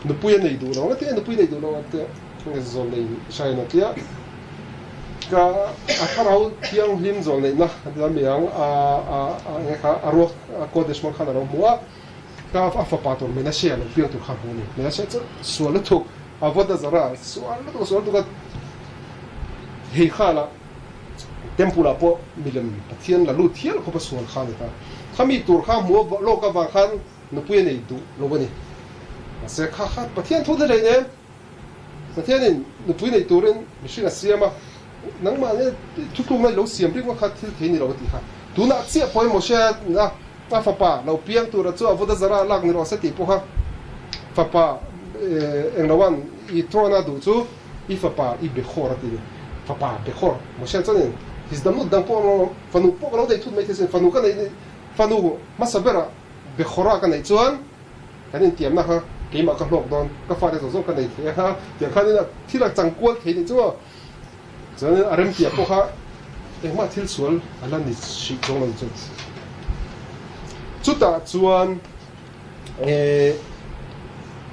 nupui a nei duh lo ang a tia nupui nei duh lo ang a tia zawl nei hrain a tia ka a thlarau thianghlim zawl neihna a tia mi ang a a a enge kha a ruak a Kodesh hmang khan a lo hmu a. Ka a fapa tur Menashe a lo piang tur kha hmu a ni. Menashe chu sual lutuk, a vawt a zar a, sual lutuk a sual lutuk a, hei khala temple ah pawh milem Pathian la lut hial khawp a sual kha a ni ta. Khami tur kha hmu a lawk avang khan nupui a nei duh lo a ni. Mahse kha kha Pathian thu thei nen Pathianin nupui nei turin mihring a siam a, nangmah nge thutlukna i lo siam rik vak kha thil thei ni lo a tih kha. Tunah chiah pawhin Moshe a a fapa lo piang tura chu a vut a zara lak ni rawh se tih pawha fapa engloan i throne a duh chu i fapa i Bekhor a ti ni. Fapa Bekhor Moshe chuanin his damnut dang pawh fanu pawh ka lo nei thut mai thei sin fanu ka nei fanu hmasa berah Bekhora ka neih chuan Kan intiamna kha keimah ka hlawk dawn, ka fate zawng zawng ka nei thei a, tiang khanin a thil a chang kual thei nih chu maw. Chuanin a remtia pawh kha engmah thil sual a la ni hrih zawng lo chu. Chutah chuan eh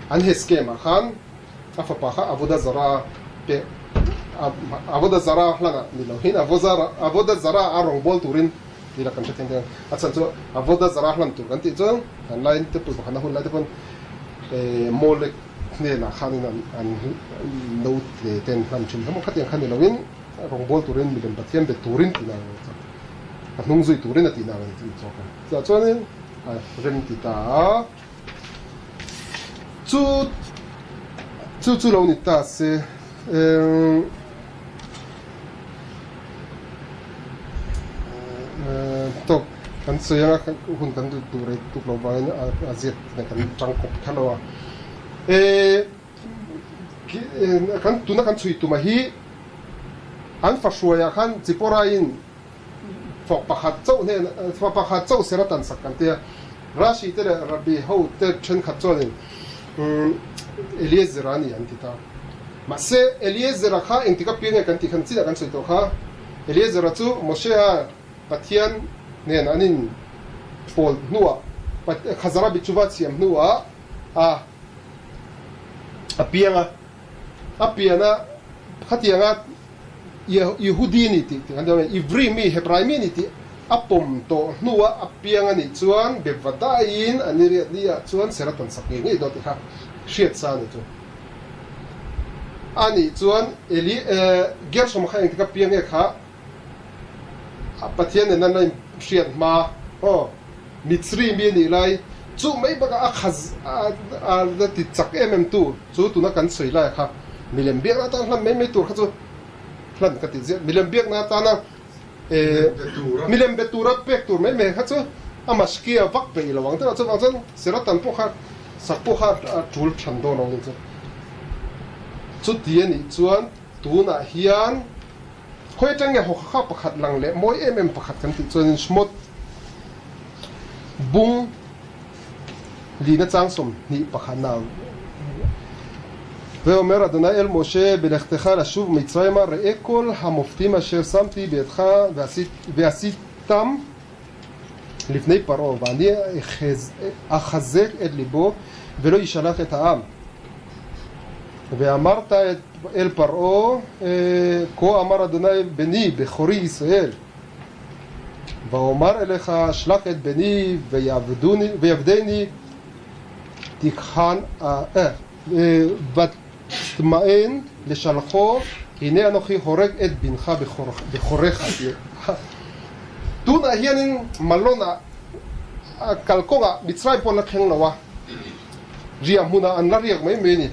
an he scam ah khan a fapa kha Avoda Zara pek Avoda Zara hlanah ni lo hin Avoda Zara a rawngbâwl turin Ti la kan hre theng theng a chhan chu a voda zara hlan tur kan tih chuan kan lain te pui pakhat a hun lai te pawn Molek hnenah khanin an an no tle ten hlan thin hlawm a khatiang kha ni loin rawngbawl turin milem Pathian be turin tihna ang a ni a hnung zui turin a tihna ang a ni chu zawk a chutah chuanin a rem ti ta a chu chu chu lo ni ta se Tawk kan sawi anga hun kan duh duh rei tuk lo vangin a ziak nen kan tang kawp kher lo a. Kan tuna kan chhui tuma hi an fahruaiah khan Zipporah-in fawk pakhat chauh hnen fa pakhat chauh ser a tan sak kan ti a. Rashi te leh Rabbi ho te thenkhat chuanin Eliezer a ni an ti ta. Mahse, Eliezera kha engtik a piang nge kan tih khan chinah kan sawi tawh kha. Eliezera chu Moshe-a Pathian nen an in pawl hnuah, Khazara Bichuva chhiam hnuah a a piang a. A pian a, khatianga Yehudi ni tih kan ti Ivri mi, Hebrai mi ni tih a pawm tawh hnuah a piang a nih chuan Bevadaiin an i riat ni ah chuan Seratan sak ngei ngei dawn tih kha hriat sa a ni chu. A nih chuan Eli Gershom kha engtik a piang nge kha Pathian nen an inhriat hma aw Mitzri mi a nih lai chu mai bakah a kha a la ti chak em em tu chu tuna kan sawi lai kha milem biakna atan hlan mai mai tur kha chu hlan ka ti ziah milem biakna atana milem be tura pek tur mai mai kha chu a mashkia vak peih lo ang deuh a chuvang chuan Seratan pawh kha sak pawh kha a tul than dawn lo ni chu. Chuti a nih chuan tunah hian khawi atang nge hawkha kha pakhat lang leh mawi em em pakhat kan tih chuanin Shmot bung lina chang 21 na ויאמר אדוני אל משה בלכתך לשוב מצרימה ראה כל המופתים אשר שמתי בידך ועשיתם לפני פרעה ואני אחזק את ליבו ולא ישלח את העם ואמרת אל פרעה כה אמר אדוני בני בכורי ישראל ואומר אליך שלח את בני ויעבדני תקחן ותמאן לשלחו הנה אנוכי הורג את בנך בכורך Tunah hianin Malona kalkawngah Mitzrayim pawh an la thleng lo a, riah hmunah an la riak mai mai a ni.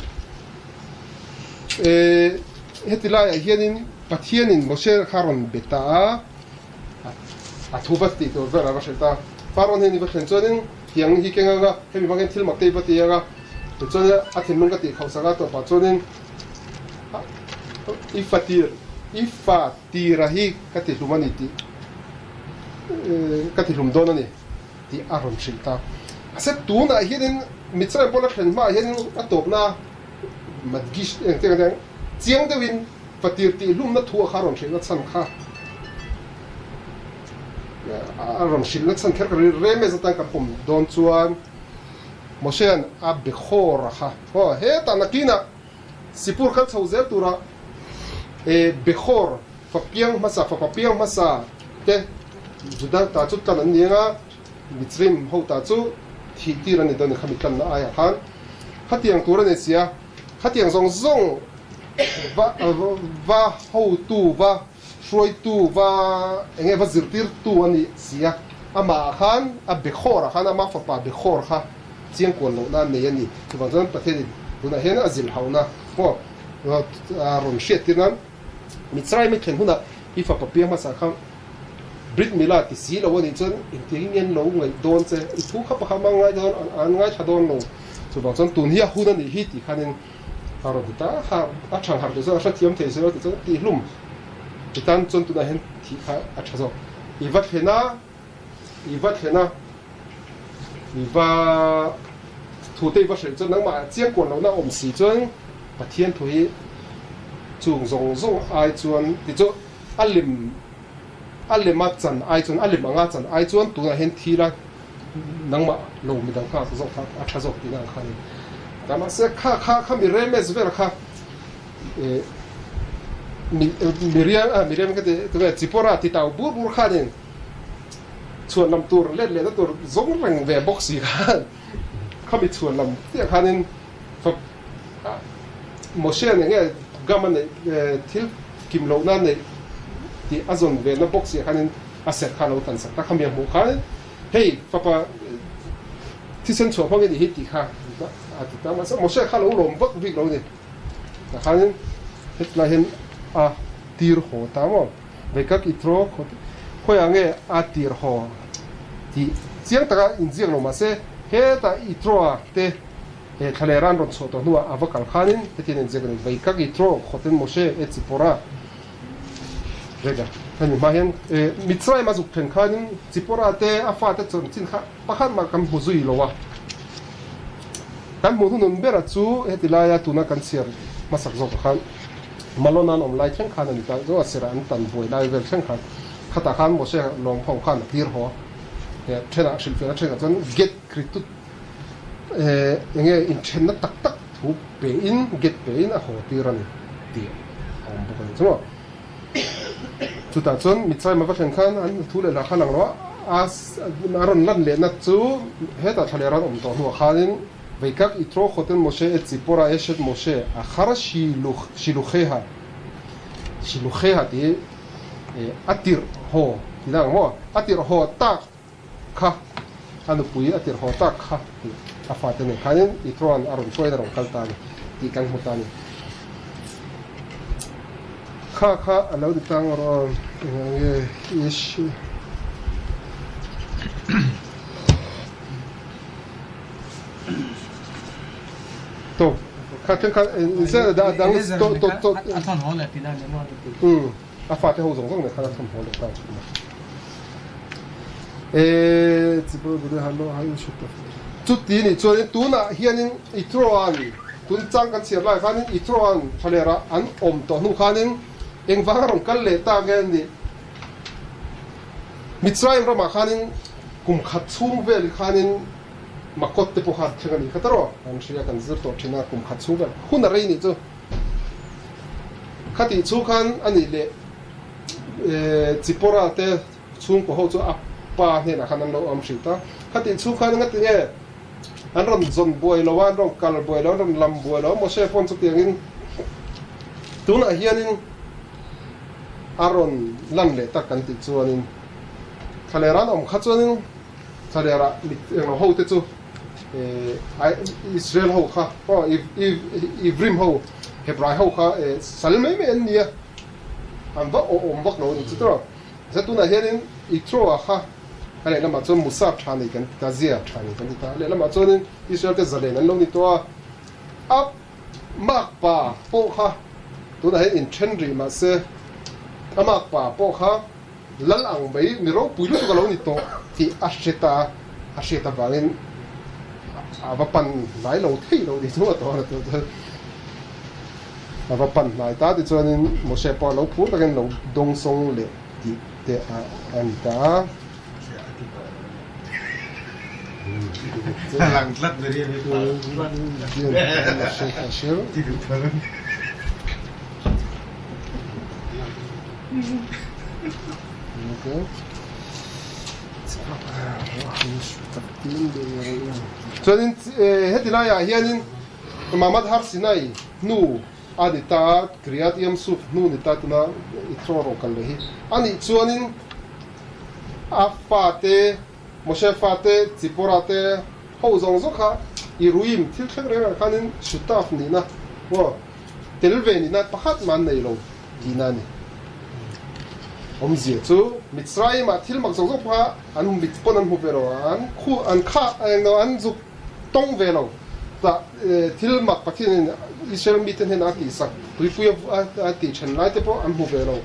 Heti laiah hianin Pathianin Moshe kha rawn be ta a, a thu va tih tur vel a va hrilh ta. Pharaoh hnen i va thlen chuanin tiang hi keng anga hemi hmang hian thil mak te i va ti anga, tichuan a thinlung ka tih khauh sak a, tawpah chuanin i fa tir, i fa tira hi ka ti hlum a ni tih, ka ti hlum dawn a ni tih a rawn hrilh ta. Mahse tunah hianin Mitzrayim pawh la thlen hmaah hianin a tawpna Madgish eng te ang chiang deuhin fatir tih hlumna thu a kha rawn hrilhna chhan kha a rawn hrilhna chhan kher ka ri rem e zatan kan pawm dawn chuan Moshean a Bekhor a kha aw hetah nakinah Sipur kal chho zel tura e Bekhor fa piang hmasa fapa piang hmasa te Juda ta chu tlan an ni anga Mitzrim ho ta chu thih tir a ni dawn kha mi tlanna aiah khan khatiang tur a ni sia, khatiang zawng zawng va va hotu va hruaitu va eng nge va zirtirtu a ni sia, amah khan a Bekhor ah khan ama fapa Bekhor kha chiangkuan lohna a nei a ni. Chuvang chuan Pathianin tunah hian a zilhauhna pawh a rawn hriattir nan Mitzrayim i thlen hunah i fapa piang hmasa kha Brit Mila ti si lo a nih chuan engtiangin nge an lo ngaih dawn che? I thu kha pakhat mah ngai dawn, an ngaithla dawn lo. Chuvang chuan tun hi a hun a nih hi tih khanin a rawn ti ta a, a thang harh tih chuan a hrethiam thei si lo tih chuan tihhlum ti tan chuan tunah hian thih kha a tha zawk. I va thlen a, i va thlen a, i va thu te i va hrilh chuan nangmah chiang kuan lohna a awm si chuan Pathian thu hi chung zawng zawng ai chuan ti chu A lem a lema chan ai chuan a lem anga chan ai chuan tunah hian thil a nangmah lo midang nghak zawk kha a tha zawk tihna ang kha a ni. Ta mahse kha kha kha mi remes vel kha eh mi miriam ah miriam ka ti tunge Chipora ti tau bur bur khanin chhuan lam tur let lehna tur zawng reng ve bawk si khan khami chhuan lam chiah khanin Moshe nen nge gam a neih thil kim lohna a neih tih a zawn ve na bawk si ah khanin a serh kha a lo tan sak ta. Khami a hmuh khan hei fapa thisen chhuah hmang i nih hi tih kha a ti ta. Mahse Moshe kha a lo lawm vak bik lo a ni. Tah khanin hetilai hian a tir haw ta maw? Veikak i throw khawiah nge a tir haw tih chiang taka inziak lo mahse hetah i throw a te He thlalera an rawn chhuah tawh hnuah a va kal khanin hetiang in ziak a ni, Veikak Yitro, Khoten Moshe e Tzipora. Rega, hemi hma hian Mitzrayim a zuk thlen khanin Tzipora te a fate chanchin kha pakhat mah kan hmu zui lo a. Kan hmuh hnunun bera chu heti laia tuna kan chhiar hmasak zawkah khan Malon an awm lai thleng khan a ni ta, chu a sirah an tan buai lai vel thleng khan khatah khan Moshe lawm ho khan a tir haw a, thenah hrilhfiahna thenah chuan get kritut Eng nge inthenna tak tak thu pein, get pein a haw tir a ni tih a awm bawk a ni chu maw. Chutah chuan Mitzrayim a va thlen khan an thu leh hla kha lang lo a, a rawn lan lehna chu hetah thla leh ran awm tawh hnuah khanin Veikak Yitro Khoten Moshe et Tzipora eshet Moshe achar Shilucheha, Shilucheha tih a tirh haw tih ang maw, a tirh haw tak kha a nupui a tirh haw tak kha tih a fate nen khanin Yithroan a rawn hruain a rawn kal ta a ni tih kan hmu ta a ni. Kha kha a lo ni tang rawh eng nge ish to kha thleng kha dang to to to a thawn haw leh tih na ni maw A fate ho zawng zawng nen khan a thawmhnaw leh ta thin a. E Chuti nih chuanin tunah hianin Yithroan tun chang kan chhiar lai khanin Yithroan thlalerah an awm tawh hnu khanin engvanga rawn kal leh ta nge nih Mitzrayim ramah khanin kum khat chhung vel khanin Makot te pawh kha thleng a nih kha ta rawh kan hria kan zir tawh thin a kum khat chhung vel hun a rei nih chu. Khatih chhung khan a nih leh Chipora te chhungkaw ho chu a pa hnenah khan an lo awm hrih ta. Khatih chhung khan engati nge an rawn zawn buai lo a, an rawn kal buai lo a, an rawn lam buai lo a, Moshe pawn chutiangin tunah hianin a rawn lan leh tak kan tih chuanin thlalera an awm kha chuanin thlalera mit englo ho te chu Israel ho kha aw Ivrim ho. Hebrai ho kha sal mai mai an nia, an va awhawm vak lo a ni chu tawh. Mahse tunah hianin Ithroa kha a lehlamah chuan Musa tha nei kan ti ta, Zia tha nei kan ti ta, a lehlamah chuanin Israel te zalen an lo ni tawh a, a makpa pawh kha tunah hian inthen rih mahse a makpa pawh kha lal ang mai mi ropui lutuk a lo ni tawh tih a hre ta a, a hriat avangin a va pan hnai lo thei lo ni chu a tawh a chuan a va pan hnai ta tichuanin Moshe pawh a lo phur takin lo dawngsawng leh tih te a ni ta a. Chuanin heti laiah hianin Mamad Har Sinai hnu a ni ta a, Kriyat Yam Suf hnu ni ta tuna i throw rawh kal leh hi a nih chuanin a fate Moshe fate Tzipora te ho zawng zawng kha i ruim thil thleng reng ah khanin Shutaf nihna maw tel ve nihna pakhat mah an nei lo tihna a ni. Awmzia chu Mitzrayim ah thil mak zawng zawng pawha an mit pawn an hmu ve lo, an khu an kha englo an zuk tawng ve lo tah thil mak Pathianin Israel mite hnenah a tihsak tuipui a tih then lai te pawh an hmu ve lo,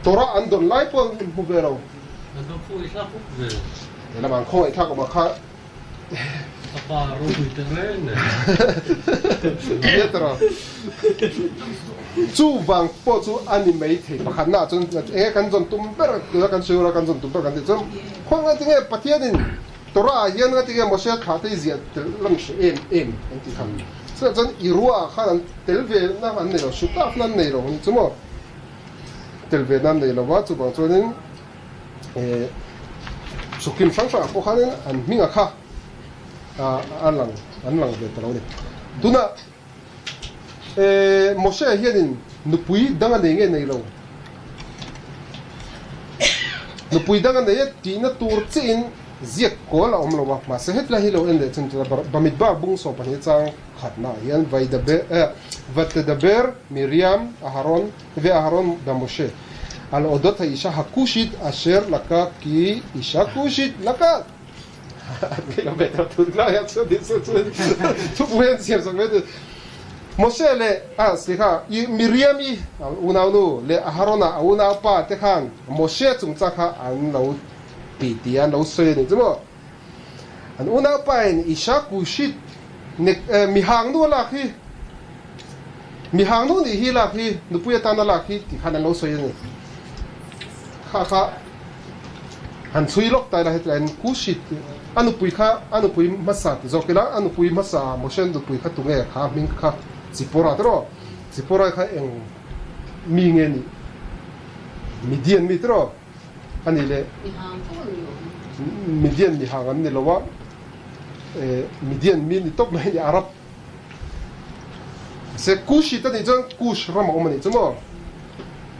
Torah an dawn lai pawh an hmu ve lo. An va khawngaih uk ve. Lehlamah an khawngaih thlak awm ah kha A pa ropui teh reng nen. Nia tawrh a. Chu vang pawh chu a ni mai thei pakhatna ah chuan enge kan zawn tum ber tuna kan sawi ula kan zawn tum ber kan tih chuan khaw nga tinge Pathianin Torah ah hian nga tinge Moshe thla te i ziah tel lan hre em em kan tih kha. Chutah chuan i ruah ah khan an tel ve na an nei lo, sutaf na an nei lo a ni chu maw. Tel ve na an nei lo va, chuvang chuanin Sukkim hrang hrangah pawh khanin an hminga kha a lang an lang ve ta lo a ni. Tunah Moshe hianin nupui dang a nei nge nei lo? Nupui dang a nei e tihna tur chiahin ziak kawl a awm lo a, mahse hetlai hi lo en leh chun tuna Bamidbar bung 12 chang khatnaah hian Vatedaber Miriam Aharon Ve Aharon ba Moshe al odot haisha hakushit asher laka ki isha kushit laka Moshe leh a slikha i Miriam-i a unaunu leh Aharona a unaupa te khan Moshe chungchang kha an lo ti ti a, an lo sawi a ni chu maw. An unaupa in Isha Kushit nek mihangnu a lak hi mihangnu nih hi lak hi nupui atana lak hi tih khan an lo sawi a ni. Kha kha han chhui lawk ta ila hetiang hian Kushit a nupui kha a nupui hmasa ti zawk ila a nupui hmasa Moshe nupui kha tunge kha hming kha Zipporah tiraw Zipporah kha eng mi nge nih Midian mi tiraw A nih leh Midian mi hang an ni lo a, Midian mi ni tawp mai a ni, Arab. Se Kushit a nih chuan Kush ram a awm a nih chu maw?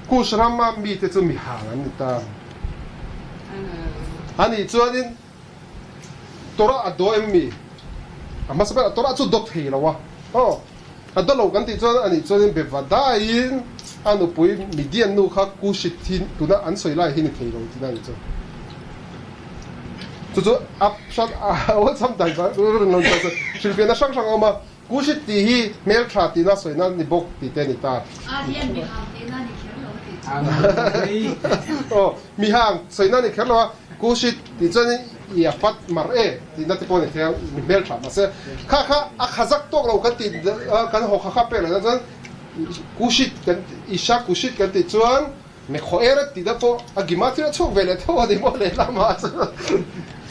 Kush rama mite chu mi hang an ni ta. A nih chuanin Torah a daw em mi? A hmasa ber Torah chu daw thei lo a. Aw, a daw lo kan tih chuan a nih chuanin Bevadaiin a nupui Midian nu kha Kushit hi tuna an sawi lai hi ni thei lo tihna a nih chu. Chu chu a hran a awlsam dan kha rin lo chuan hrilhfiahna hrang hrang a awm a. Kushit tih hi hmeltha tihna sawina ni bawk tih te a ni ta. A hian mihang tihna ni kher lo a tih chu. Aw, mihang sawina ni kher lo a. Kushit tih chuan i a fat mar e tihna te pawh a ni thei a, mi hmeltha mahse kha kha a kha zak tawk lo kan tih kan haw kha kha pek leh chuan Kushit kan Isha Kushit kan tih chuan Mekhoer a tihna pawh a gima thil a chhuak ve leh tho a ni maw lehlamah chuan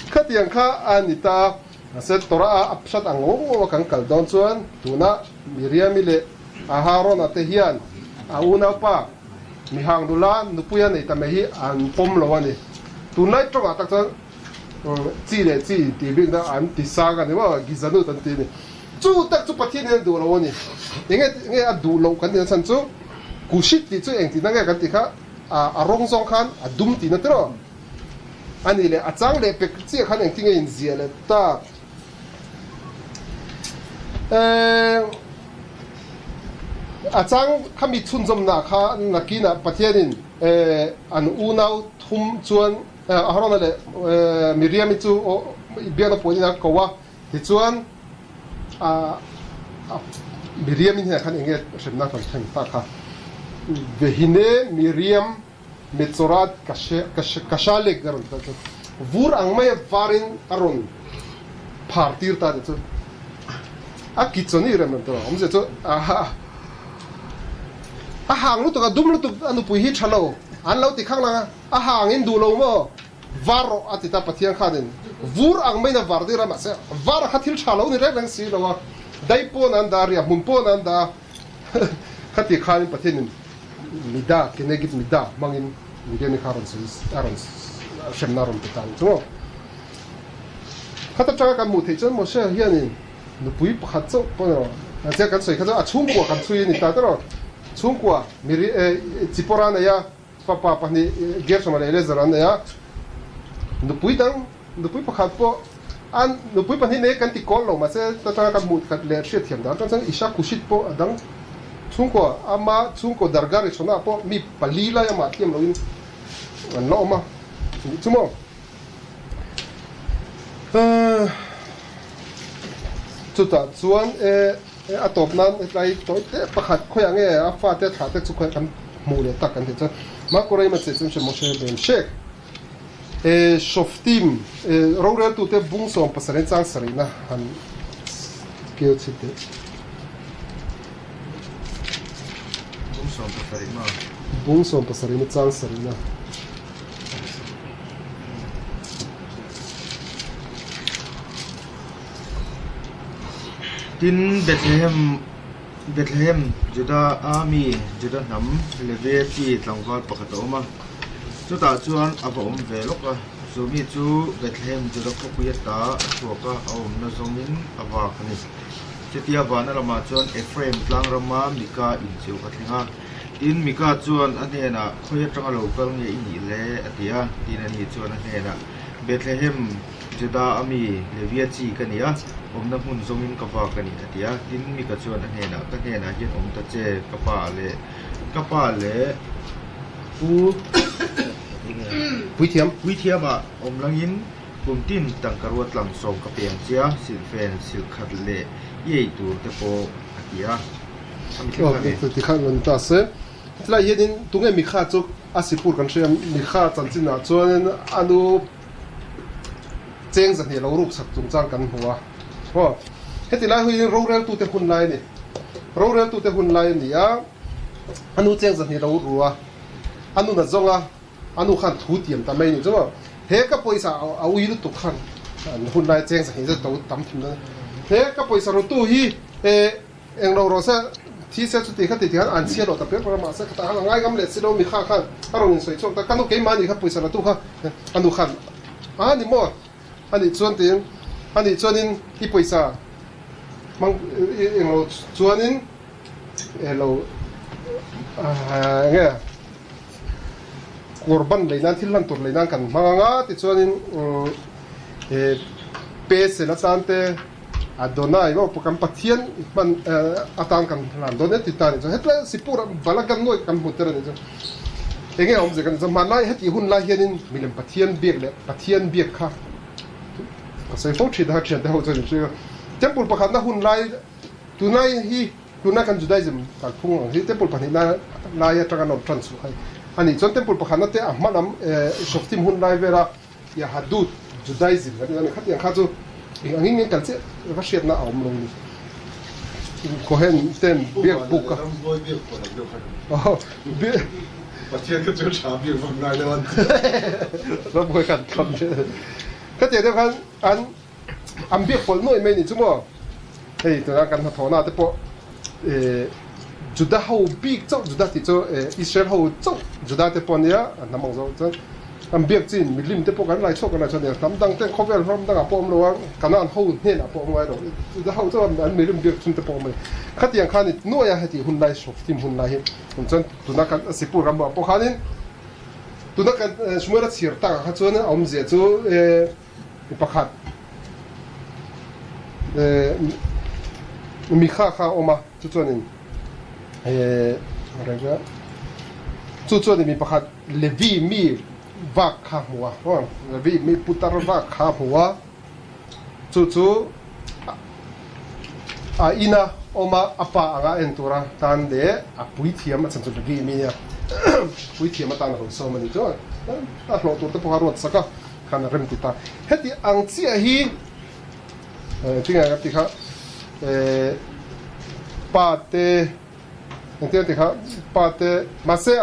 khatiang kha a ni ta a. Mahse Torah a hrat ang ngawk ngawk a kan kal dawn chuan tuna Miriam-i leh Aharona te hian a unaupa mihang nula nupui a nei ta mai hi an pawm lo a ni. Tunlai tawngah tak chuan chi leh chi intih bikna an ti sang a ni maw, Gizanut an ti a ni. Chu tak chu Pathian hian a duh lo a ni. Enge nge a duh loh kan tihna chhan chu Kushit tih chu engtihna nge kan tih kha a rawng zawng khan a dum tihna tiraw? A nih leh a chang leh pek chiah khan engtin nge inziah leh tak? A chang khami chhunzawmna kha nakinah Pathianin an unau thum chuan Aharona leh Miriam-i chu biakna puanin a ko a, tichuan Miriam-i hnenah khan enge hremna rawn thleng ta kha? Vehine Miriam Metzorat Kashalek a rawn ti ta chu vur ang maia varin a rawn phar tir ta tih chu a kitchawni rem rem tawh awmzia chu a hang lutuk a dum lutuk a nupui hi tha lo an lo ti khang lang a a hang in duh lo maw var rawh a ti ta Pathian khanin vur ang maiin a var tir a mahse var a kha thil tha lo ni reng reng si lo a dai pawn an dah a riah hmun pawn an dah a Khati khanin Pathianin Mida, Kenegit Mida hmangin Miriam-i kha a rawn sawi, a rawn hremna a rawn pe ta ang chu maw? Khat atanga kan hmuh theih chuan Moshe hianin nupui pakhat chauh pawh ni lo, tia kan sawi kha chu a chhungkua kan chhui a ni ta tawh. Chhungkua Miri, Zipporah a nei a, fapa pahnih Gershom-a leh Eleazar an nei a, nupui dang, Nupui pakhat pawh an nupui pahnih nei kan ti kawl lo mahse atanga kan hmuh khat leh hriat thiam dan atang chuan Isha Khushid pawh a dang chhungkaw ama chhungkaw dargah ri chhawnah pawh mi pali lai amah thiam loin an la awm a nih chu maw. Chutah chuan e a tawp nan hetlai tawi te pakhat khawiah nge a fate a thlah te chu khawiah kan hmuh leh tak kan tih chuan Makoraima che chuan Moshe Ben Sheikh Shoftim, roreltute bung 17 chang sarihna han keu chhit teh. Bung 17 ma. Bung 17 na chang sarihna. Tin, Bethlehem, Bethlehem, Juda a mi Juda hnam Levia chi tlangval pakhat a awm a. Chutah chuan a va awm ve lawk a, chu mi chu Bethlehem Juda khawpui ata a chhuak a, a awmna zawngin a vak a ni. Chutia vana lamah chuan Ephraim tlang rama Mika in chu a thleng a. Tin, Mika chuan a hnenah, Khawi atanga lo kal nge i nih le? a ti a. Tin, ani chuan a hnenah, Bethlehem Juda a mi Levia chi ka ni a, awmna hmun zawngin ka vak a ni, a ti a. Tin, Mika chuan a hnenah, Ka hnenah hian awm ta che, ka pa leh ka pa leh Pu Puithiam. Puithiamah awm langin kum tin tangka ruat lang sawm ka pe ang che a, silhfen, silh khat leh i ei tur te pawh a ti a. A mi thleng kha nge? Ti khan rawn ta se. Tilai hianin tunge Mikha chu a sipur kan hria Mikha chanchinah chuanin a nu cheng zahnih lo ruk sak chungchang kan hmu a. Aw, heti lai huiin roreltute hun lai a ni. Roreltute hun lai a ni a. A nu cheng zahnih lo ru a, a nun a zawng a, a nu khan thu tiam ta mai ni chu maw. He ka pawisa a ui lutuk khan an hun lai cheng zahnih zet to tam thim dawn a. He ka pawisa rutu hi e eng lo rawh se, thi se chuti kha ti ti khan an chhia loh ta piang piang a, mahse khatah khan a ngai ngam leh si lo mi kha khan a rawn insawi chhuak ta, ka nu keimah nih kha pawisa latu kha a nu khan a ni maw a nih chuan tiin a nih chuanin i pawisa hmang eng lo chuanin Elo enge kurban lei nan thil hlan tur lei nan kan hmang anga tichuanin pe sel atan te Adonai emaw kan Pathian hman atan kan hlan dawn e ti ta ni chuan hetlai Sipur Balagan nuai kan hmu tel a ni chu enge awmzia kan ni chuan hmanlai heti hun lai hianin milem Pathian biak leh Pathian biak kha ka sawi fo thin a thiante ho chuan in hria Temple pakhatna hun lai Tunlai hi tuna kan Judaism kalphung ang hi temple pahnihna lai atanga an awm tan chu a a nih chuan temple pakhatna te a hma lam Shoftim hun lai vela Yahadut Judaism kan tih a ni khatiang kha chu eng angin nge kal chiah va hriatna a awm lo ni. Cohen ten biak buk a. Pathian kha chu tha biak vak ngai lo an ti. Ramhuai khan tham. Khatiang deuh khan an An biak pawlh nuaih mai ni chu maw? Hei tuna kan hnathawhna te pawh Juda ho bik chauh Juda tih chu Israel ho chauh Juda te pawh ania a hnam ang zawk chuan an biak chin milim te pawh kan lai chhuak kan lai chhuak ania hnam dang te khawvel ram dangah pawh awm lo a Kanaan ho hnenah pawh awm ngai lo Juda ho chauh an milim biak chhun te pawh awm a ni. Khatiang khan i nuaih a heti hun lai Shoftim hun lai hi chuan tuna kan Sipur ram ah pawh khanin tuna kan Shmuel a chhir takah kha chuan a awmzia chu Mi pakhat mi kha kha a awm a, chu chuanin Rega chu chuan mi pakhat Levi mi vak kha hmu a, Levi mi putar vak kha hmu a, chu chu a ina awm a, a pa anga en tura tan leh a puithiam a chan chu Levi mi nia puithiam atan a rawn sawm a ni chu a hlawh tur te pawh a ruat sak a khan a rem ti ta. Heti ang chiah hi Engtin nge ka ti kha pa te engtin nge ti kha pa te mahse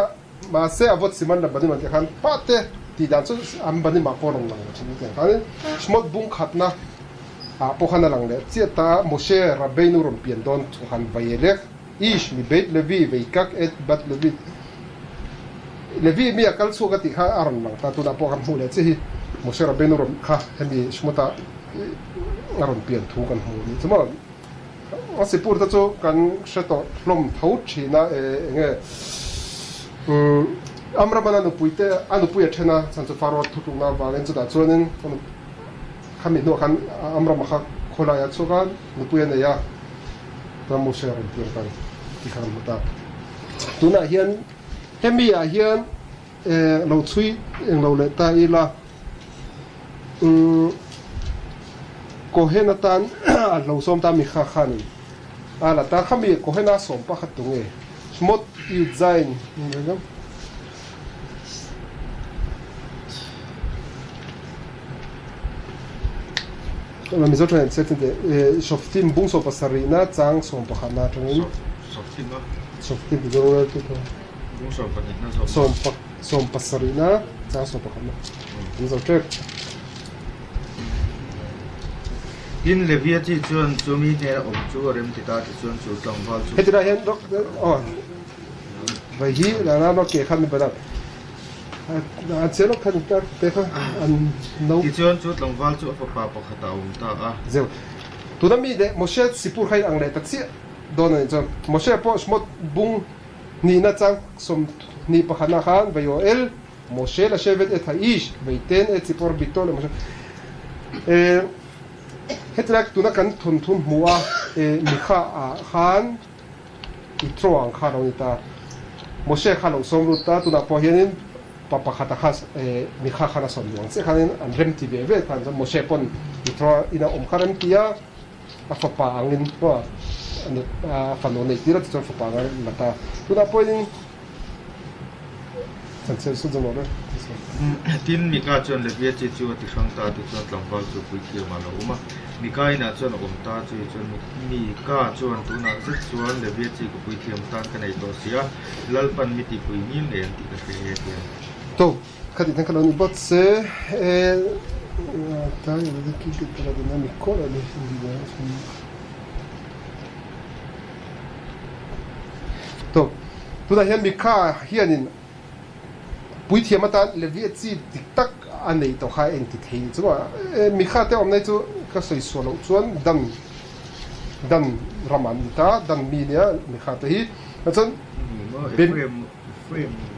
mahse a vawt siman la banim an tih khan pa te tih dan chu an banim ah pawh a rawn lang lo thin a tiang khanin smot bung khatna ah pawh khan a lang leh chiah ta Moshe Rabbeinu rawn pian dawn chu khan Vayelech Ish mi Beit Levi Veikak et Bat Levi Levi mi a kal chhuak a tih kha a rawn lang ta tunah pawh kan hmuh leh chiah hi Moshe Rabbeinu rawn kha hemi smot ah a rawn pian thu kan hmu a nih chu maw. A sipur te chu kan hre tawh hlawm tho thin a, eng nge Amram-an a nupui te a nupui a then a, chhan chu Pharaoh thutlukna avangin chutah chuanin khami hnuah khan Amram-a kha khawlaiah chhuak a, nupui a nei a, chuan Moshe a rawn pian ta tih kha kan hmu ta. Tunah hian hemi ah hian lo chhui englo leh ta ila. Cohen atan a hlo sawm ta Mikha khanin a la ta khami Cohen a sawm pakhat tu nge Shmot Yud Zayin Mizo tawngin se tinte Shoftim bung 17na chang 11na atangin Shoftim Mizo roreltu Bung 12na 17na chang 11na an zo tep. Tin, Levia chi chuan chu mi hnena awm chu a rem ti ta tichuan chu tlangval chu. Heti lai hian aw vai hi la na ke khan mi bana a che lawk khan ta te kha an no. Tichuan chu tlangval chu a fapa pakhat a awm ta a. Zeu tuna mi leh Moshe sipur kha in ang leh ta chiah dawn a nih chuan Moshe pawh Shmot bung Hnihna chang 21 ah khan Vayoel, Moshe lashevet et ha'ish, Veiten et Tzipor bito le Moshe. Hetilai tuna kan thawnthu hmuh a Mikha ah khan Yitro ang kha a lo ni ta. Moshe kha a lo sawm lut ta, tunah pawh hianin pa pakhata kha Mikha khan a sawm duh ang chiah khanin an rem ti ve ve khan chuan Moshe pawn Yitro ina awm kha rem ti a, a fapa angin pawh a fanu nei tir a tichuan fapa anga la ta. Tunah pawhin chanchhiat sut zawk lo e. Tin, Mika chuan Levia chi chu a ti hrang ta, tichuan tlangval chu puithiam ah lo awm a. Mika inah chuan a awm ta, chumi chuan Mika chuan tunah zet chuan Levia chi ka puithiam tan ka nei tawh si a, Lalpan mi tihpui ngil ngei an tih ka hre e, ti a. To, khati tan kha lo ni bawt se, e, ta To, tunah hian Mikha hianin puithiam atan Levia chi dik tak a nei tawh kha eng ti thei ni chu maw? Mikha te awmna hi chu ka sawi suah loh chuan Dan, Dan ram an ni ta, Dan mi nia Mikha te hi. Chuan Ephraim,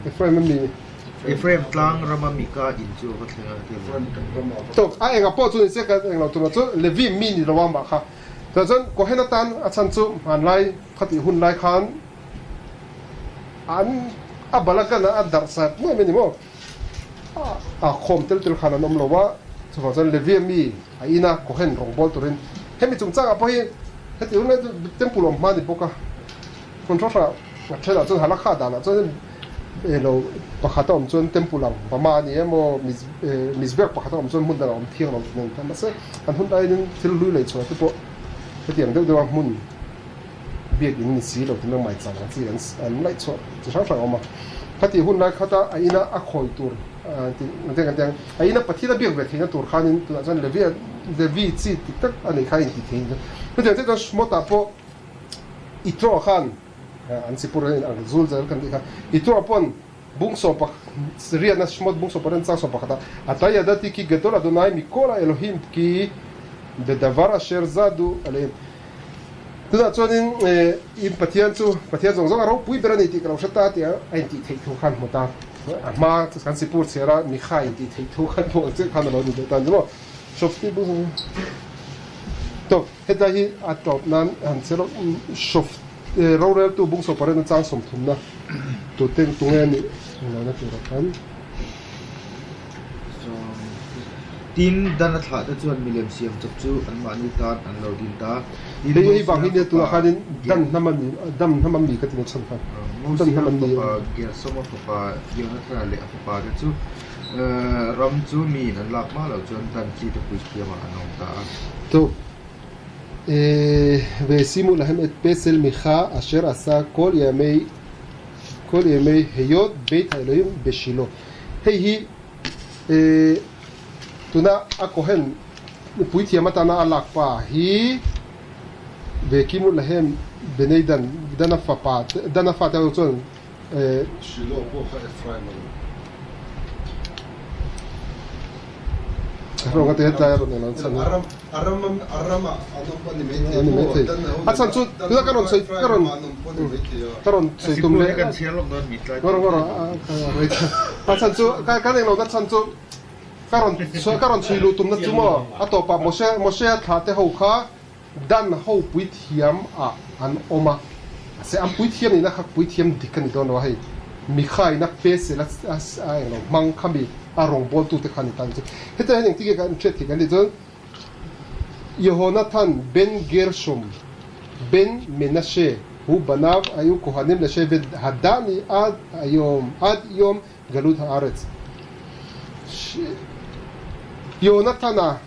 Ephraim a mi. Ephraim tlang rama Mika in chu a va thleng a, ti a. To, a enga pawh chu ni se ka englo tumah chu Levi mi ni lo a mah kha. Chuan chuan Kohen atan a chhan chu hmanlai khatih hun lai khan an a balagan a darh sat nuai mai a ni maw? A khawm tel tel khan an awm lo a, chuvang chuan Levia mi a ina Kohen rawngbawl turin hemi chungchangah pawh hi heti hun lai chu temple awm hma a ni bawk a, hmun hrang hrangah a thenah chuan halakha danah chuan elo pakhat a awm chuan temple ang bama a ni emaw mizbeak pakhat a awm chuan hmun dangah a awm thiang lo tih a ni mahse an hun laiin thil hlui leh chhuah te pawh hetiang deuh deuha hmun biakin ni si lo tih mai chang ang chi an laih chhuah chi hrang hrang a awm a. Khatih hun lai khata a ina a khawi tur tih ang te ang a ina Pathian a biak ve theihna tur khanin tunah chuan Levi Levi chi tik tak a neih kha a intih thei a ni. Chutiang chiah chuan Shmot-ah pawh Yitro khan an sipur a ang zul zel kan tih kha Yitro pawn bung sawm riatna Shmot bung 18 chang 11 ah Ata yadati ki gadol Adonai mikol ha Elohim ki bedavar asher zadu aleim Tunah chuanin in Pathian chu Pathian zawng zawng a ropui ber a ni tih ka lo hre ta tih a intih theih thu khan hmu ta. A hma kan sipur chhiar a Mikha intih theih thu khan hmu ang chiah khan a lo ni deuh ta a ni maw? Shofti bu zawng to hetlai hi a tawp nan han che rawh Shofti. Roreltu bung 18 na chang 30 na tu teng tunge ni na tur khan. Tin, Dan a thlah te chuan milem siam chawp chu anmahni tan an lo din ta. Tin, Hei hei Mosia vang hi nia tunah fapa khanin Ger Dan hnam an ni Dan hnam an mi ka ti na chhan khan. Dan Mosia hnam an ni. fapa Gersoma fapa Jonathana leh a fapa te chu ram chu miin an lak hma loh chuan Dan chi te puithiamah an awm ta a. To Vesimu lahem et pesel Micha asher asa kol yamei kol yamei heyot beit haElohim beshilo. Hei hi tuna a kohen puithiam atana a lak pa hi vekimu lahem benei dan dana fapa dana fa te chuan Shilo pawh kha Ephraim a ni. Rawng a te hetlai a rawn eng lo chhan a. Aram aram arama an awm pawh a ni maithei A ni maw? maithei. Dan ho A chhan chu dan tuna ka rawn sawi ka rawn Ephraim an awm pawh a ni maithei a. ka rawn A sawi tum sikul leh hi kan chhiar lawk dawn mi tlai Ngawr ngawr a ka rei ta. A chhan chu ka kan eng lo na chhan chu ka rawn ka rawn chhui luh tumna chu maw a tawpah Moshe Moshe a thlah te ho kha Dan ho puithiam ah an awm a, mahse an puithiam nihna kha puithiam dik a ni dawn lo a, hei Mikhaina pesel a a englo hmang kha mi a rawngbawltute kha a ni ta ang chu. Hetiang hian engtin nge kan hriat theih kan tih chuan Yehonathan ben Gershom ben Menashe hu banav ayu Kohanim leshevet hadani ad hayom ad yom galut haaretz. Yonathana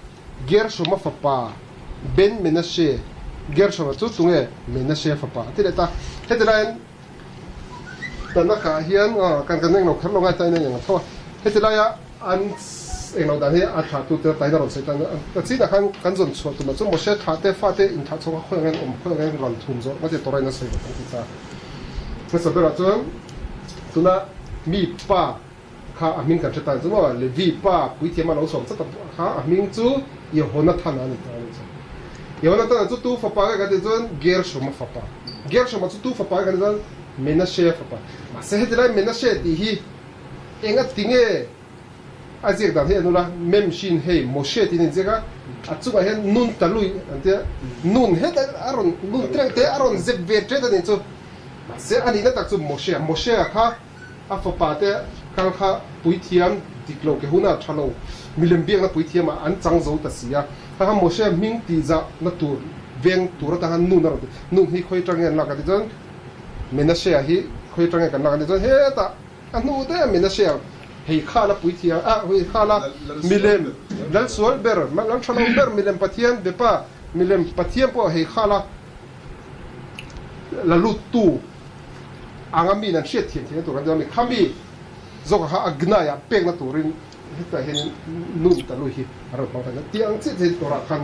Gershoma fapa Ben Menashe, Gershoma chu tunge Menashe fapa a ti leh ta. Heti laiin Tanakh-ah hian kan kan englo kher lo ngai ta in a eng a tho a. Heti laia an englo dan hi a thlahtu te tain a rawn sawi ta a. Chinah khan kan zawn chhuah tumah chu Moshe thlah te fate inthlah chhawng kha khawi angin awm khawi angin ran thum zawh nga ti Torah in a sawi lo kan ti ta. Hmasa berah chuan tuna mi pa Kha a hming kan hre ta chu maw? Levi pa puithiam a lo sawm chat a kha a hming chu Yehonathana a ni ta a ni chu. Yehonathana chu tu fapa nge kan tih chuan Gershoma fapa. Gershoma chu tu fapa nge kan tih chuan Menashe fapa. Mahse heti lai Menashe tih hi eng a ti nge a ziak dan hi a nula Mem Shin Hei Moshe tiin a inziak a, a chungah hian Nun Talui an tia Nun hetah a rawn Nun tleng te a rawn zep ve ṭet a nih chu. Mahse a nihna tak chu Moshe a, Moshe a kha A fapa te kal kha puithiam dik lo ke huna tha lo milem biakna puithiam ah an chang zo ta si a. Kha kha Moshe hming tih zah na tur veng tur atang khan nun a rawn ti. Nun hi khawi atang nge an lak a ti chuan Menashe hi khawi atang nge kan lak a ti chuan hetah a hnu daih a Menashe hei khala puithiam ah hei khala milem lal sual ber lal tha lo ber milem Pathian bepa milem Pathian pawh hei khala la lut tu Anga mi nan hriat thiam theihna tur kan ti a mi kha mi zawk kha a gnaiah pekna turin hetah hianin nun ta lui hi a rawn hmang ta tih ang chiah chiah hi Torah khan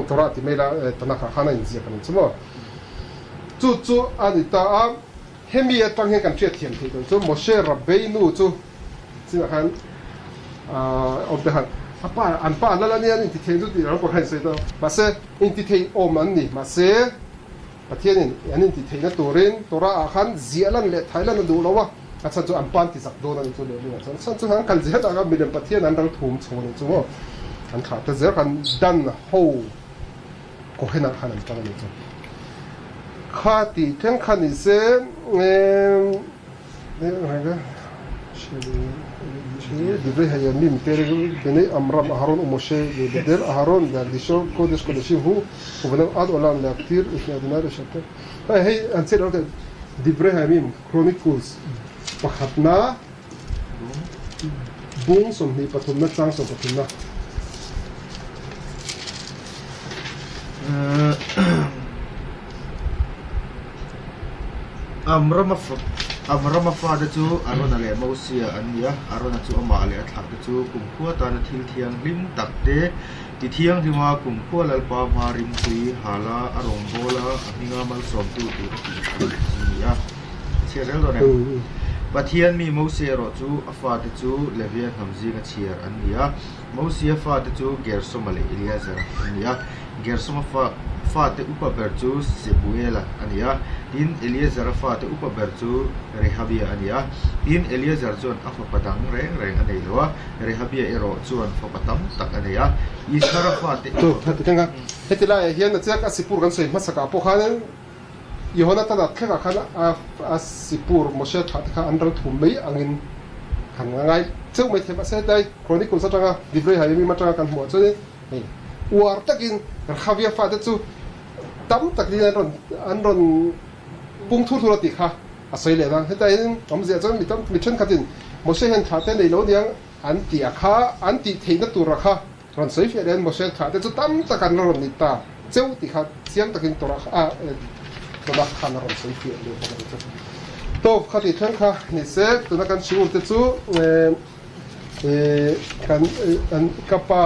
Torah ti mai la Tanakh ah khan a inziak a ni chu maw. Chu chu a ni ta a, hemi atang hian kan hriat thiam theih tur chu Moshe Rabbeinu chu chinah khan awm te khan a pa an pa lal a nia an intithei chu tih ram pawh khan insawi ta mahse intithei awm an ni mahse Pathianin an intihtheihna turin Torah-ah khan ziah lan leh thai lan a duh lo a, a chhan chu an pan ti zak dawn a ni chu lehling ah chuan. A chhan chu an kal zel ang a, milem Pathian an ral thum chho a ni chu maw. An thlah ta zel khan dan ho Kohen-ah khan an tang a ni chu. Kha tih thleng kha ni se, Divrei Hayamim, Perek Benei Amram, Aharon uMoshe Bedel Aharon Leakdisho Kodesh Kodeshim Hu Ubanam Ad Olam Leaktir Lifnei Adonai Leshato Hei hei an chhiat lo te Divrei Hayamim, Chronicles, pakhatna bung 23 na chang 13 na. Amrama Amrama fate chu Arona leh Mosia an ni a, Arona chu amah leh a thlahte chu kumkhua tana thil thianghlim tak te ti thianghlima kumkhua Lalpa hma rimtui hala a rawngbawla a hminga malsawmtu tur a tih theih an ni a. Chhiar zel dawn em? Pathian mi Mosia erawh chu a fate chu Levia hnam zinga chhiar an ni a. Mosia fate chu Gersoma leh Eliazara an ni a. Gersoma fa fate upa ber chu Sebuela a ni a, tin Eliazara fate upa ber chu Rehabia a ni a. Tin, Eliazar chuan a fapa dang reng reng a nei lo a, Rehabia erawh chuan fapa tam tak a nei a. Ishara fate Chu upa ber. heti thleng a, heti laiah hian a chiak a sipur kan sawi hmasakah pawh khan. Yehonatana thlengah khan a a sipur Moshe thlah te kha an ral thum mai angin kan ngai cheuh mai thei mahse hetlai Chronicles atanga Divrei Hayamim atanga kan hmuh ah chuan hei uar takin Rehavia fate chu tam takin an rawn an rawn pung thur thur a tih kha a sawi leh a. Hetlai hian awmzia chuan mi tam mi thenkhatin Moshe hian thlah te nei lo niang an tih a kha an tih theihna tura kha Rawn sawi fiah leh Moshe thlah te chu tam tak an la rawn ni ta cheu tih kha chiang takin Torah a Torah khan a rawn sawi fiah leh bawk a ni chu. Tawp kha tih thleng kha ni se tuna kan shiur te chu kan kan ka pa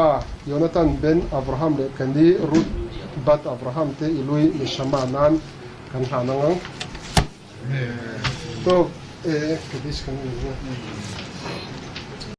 Jonathan ben Avraham leh ka ni Ruth bat Avraham te i lui neshama nan kan hlan ang ang. Tawp e Kadish kan ni.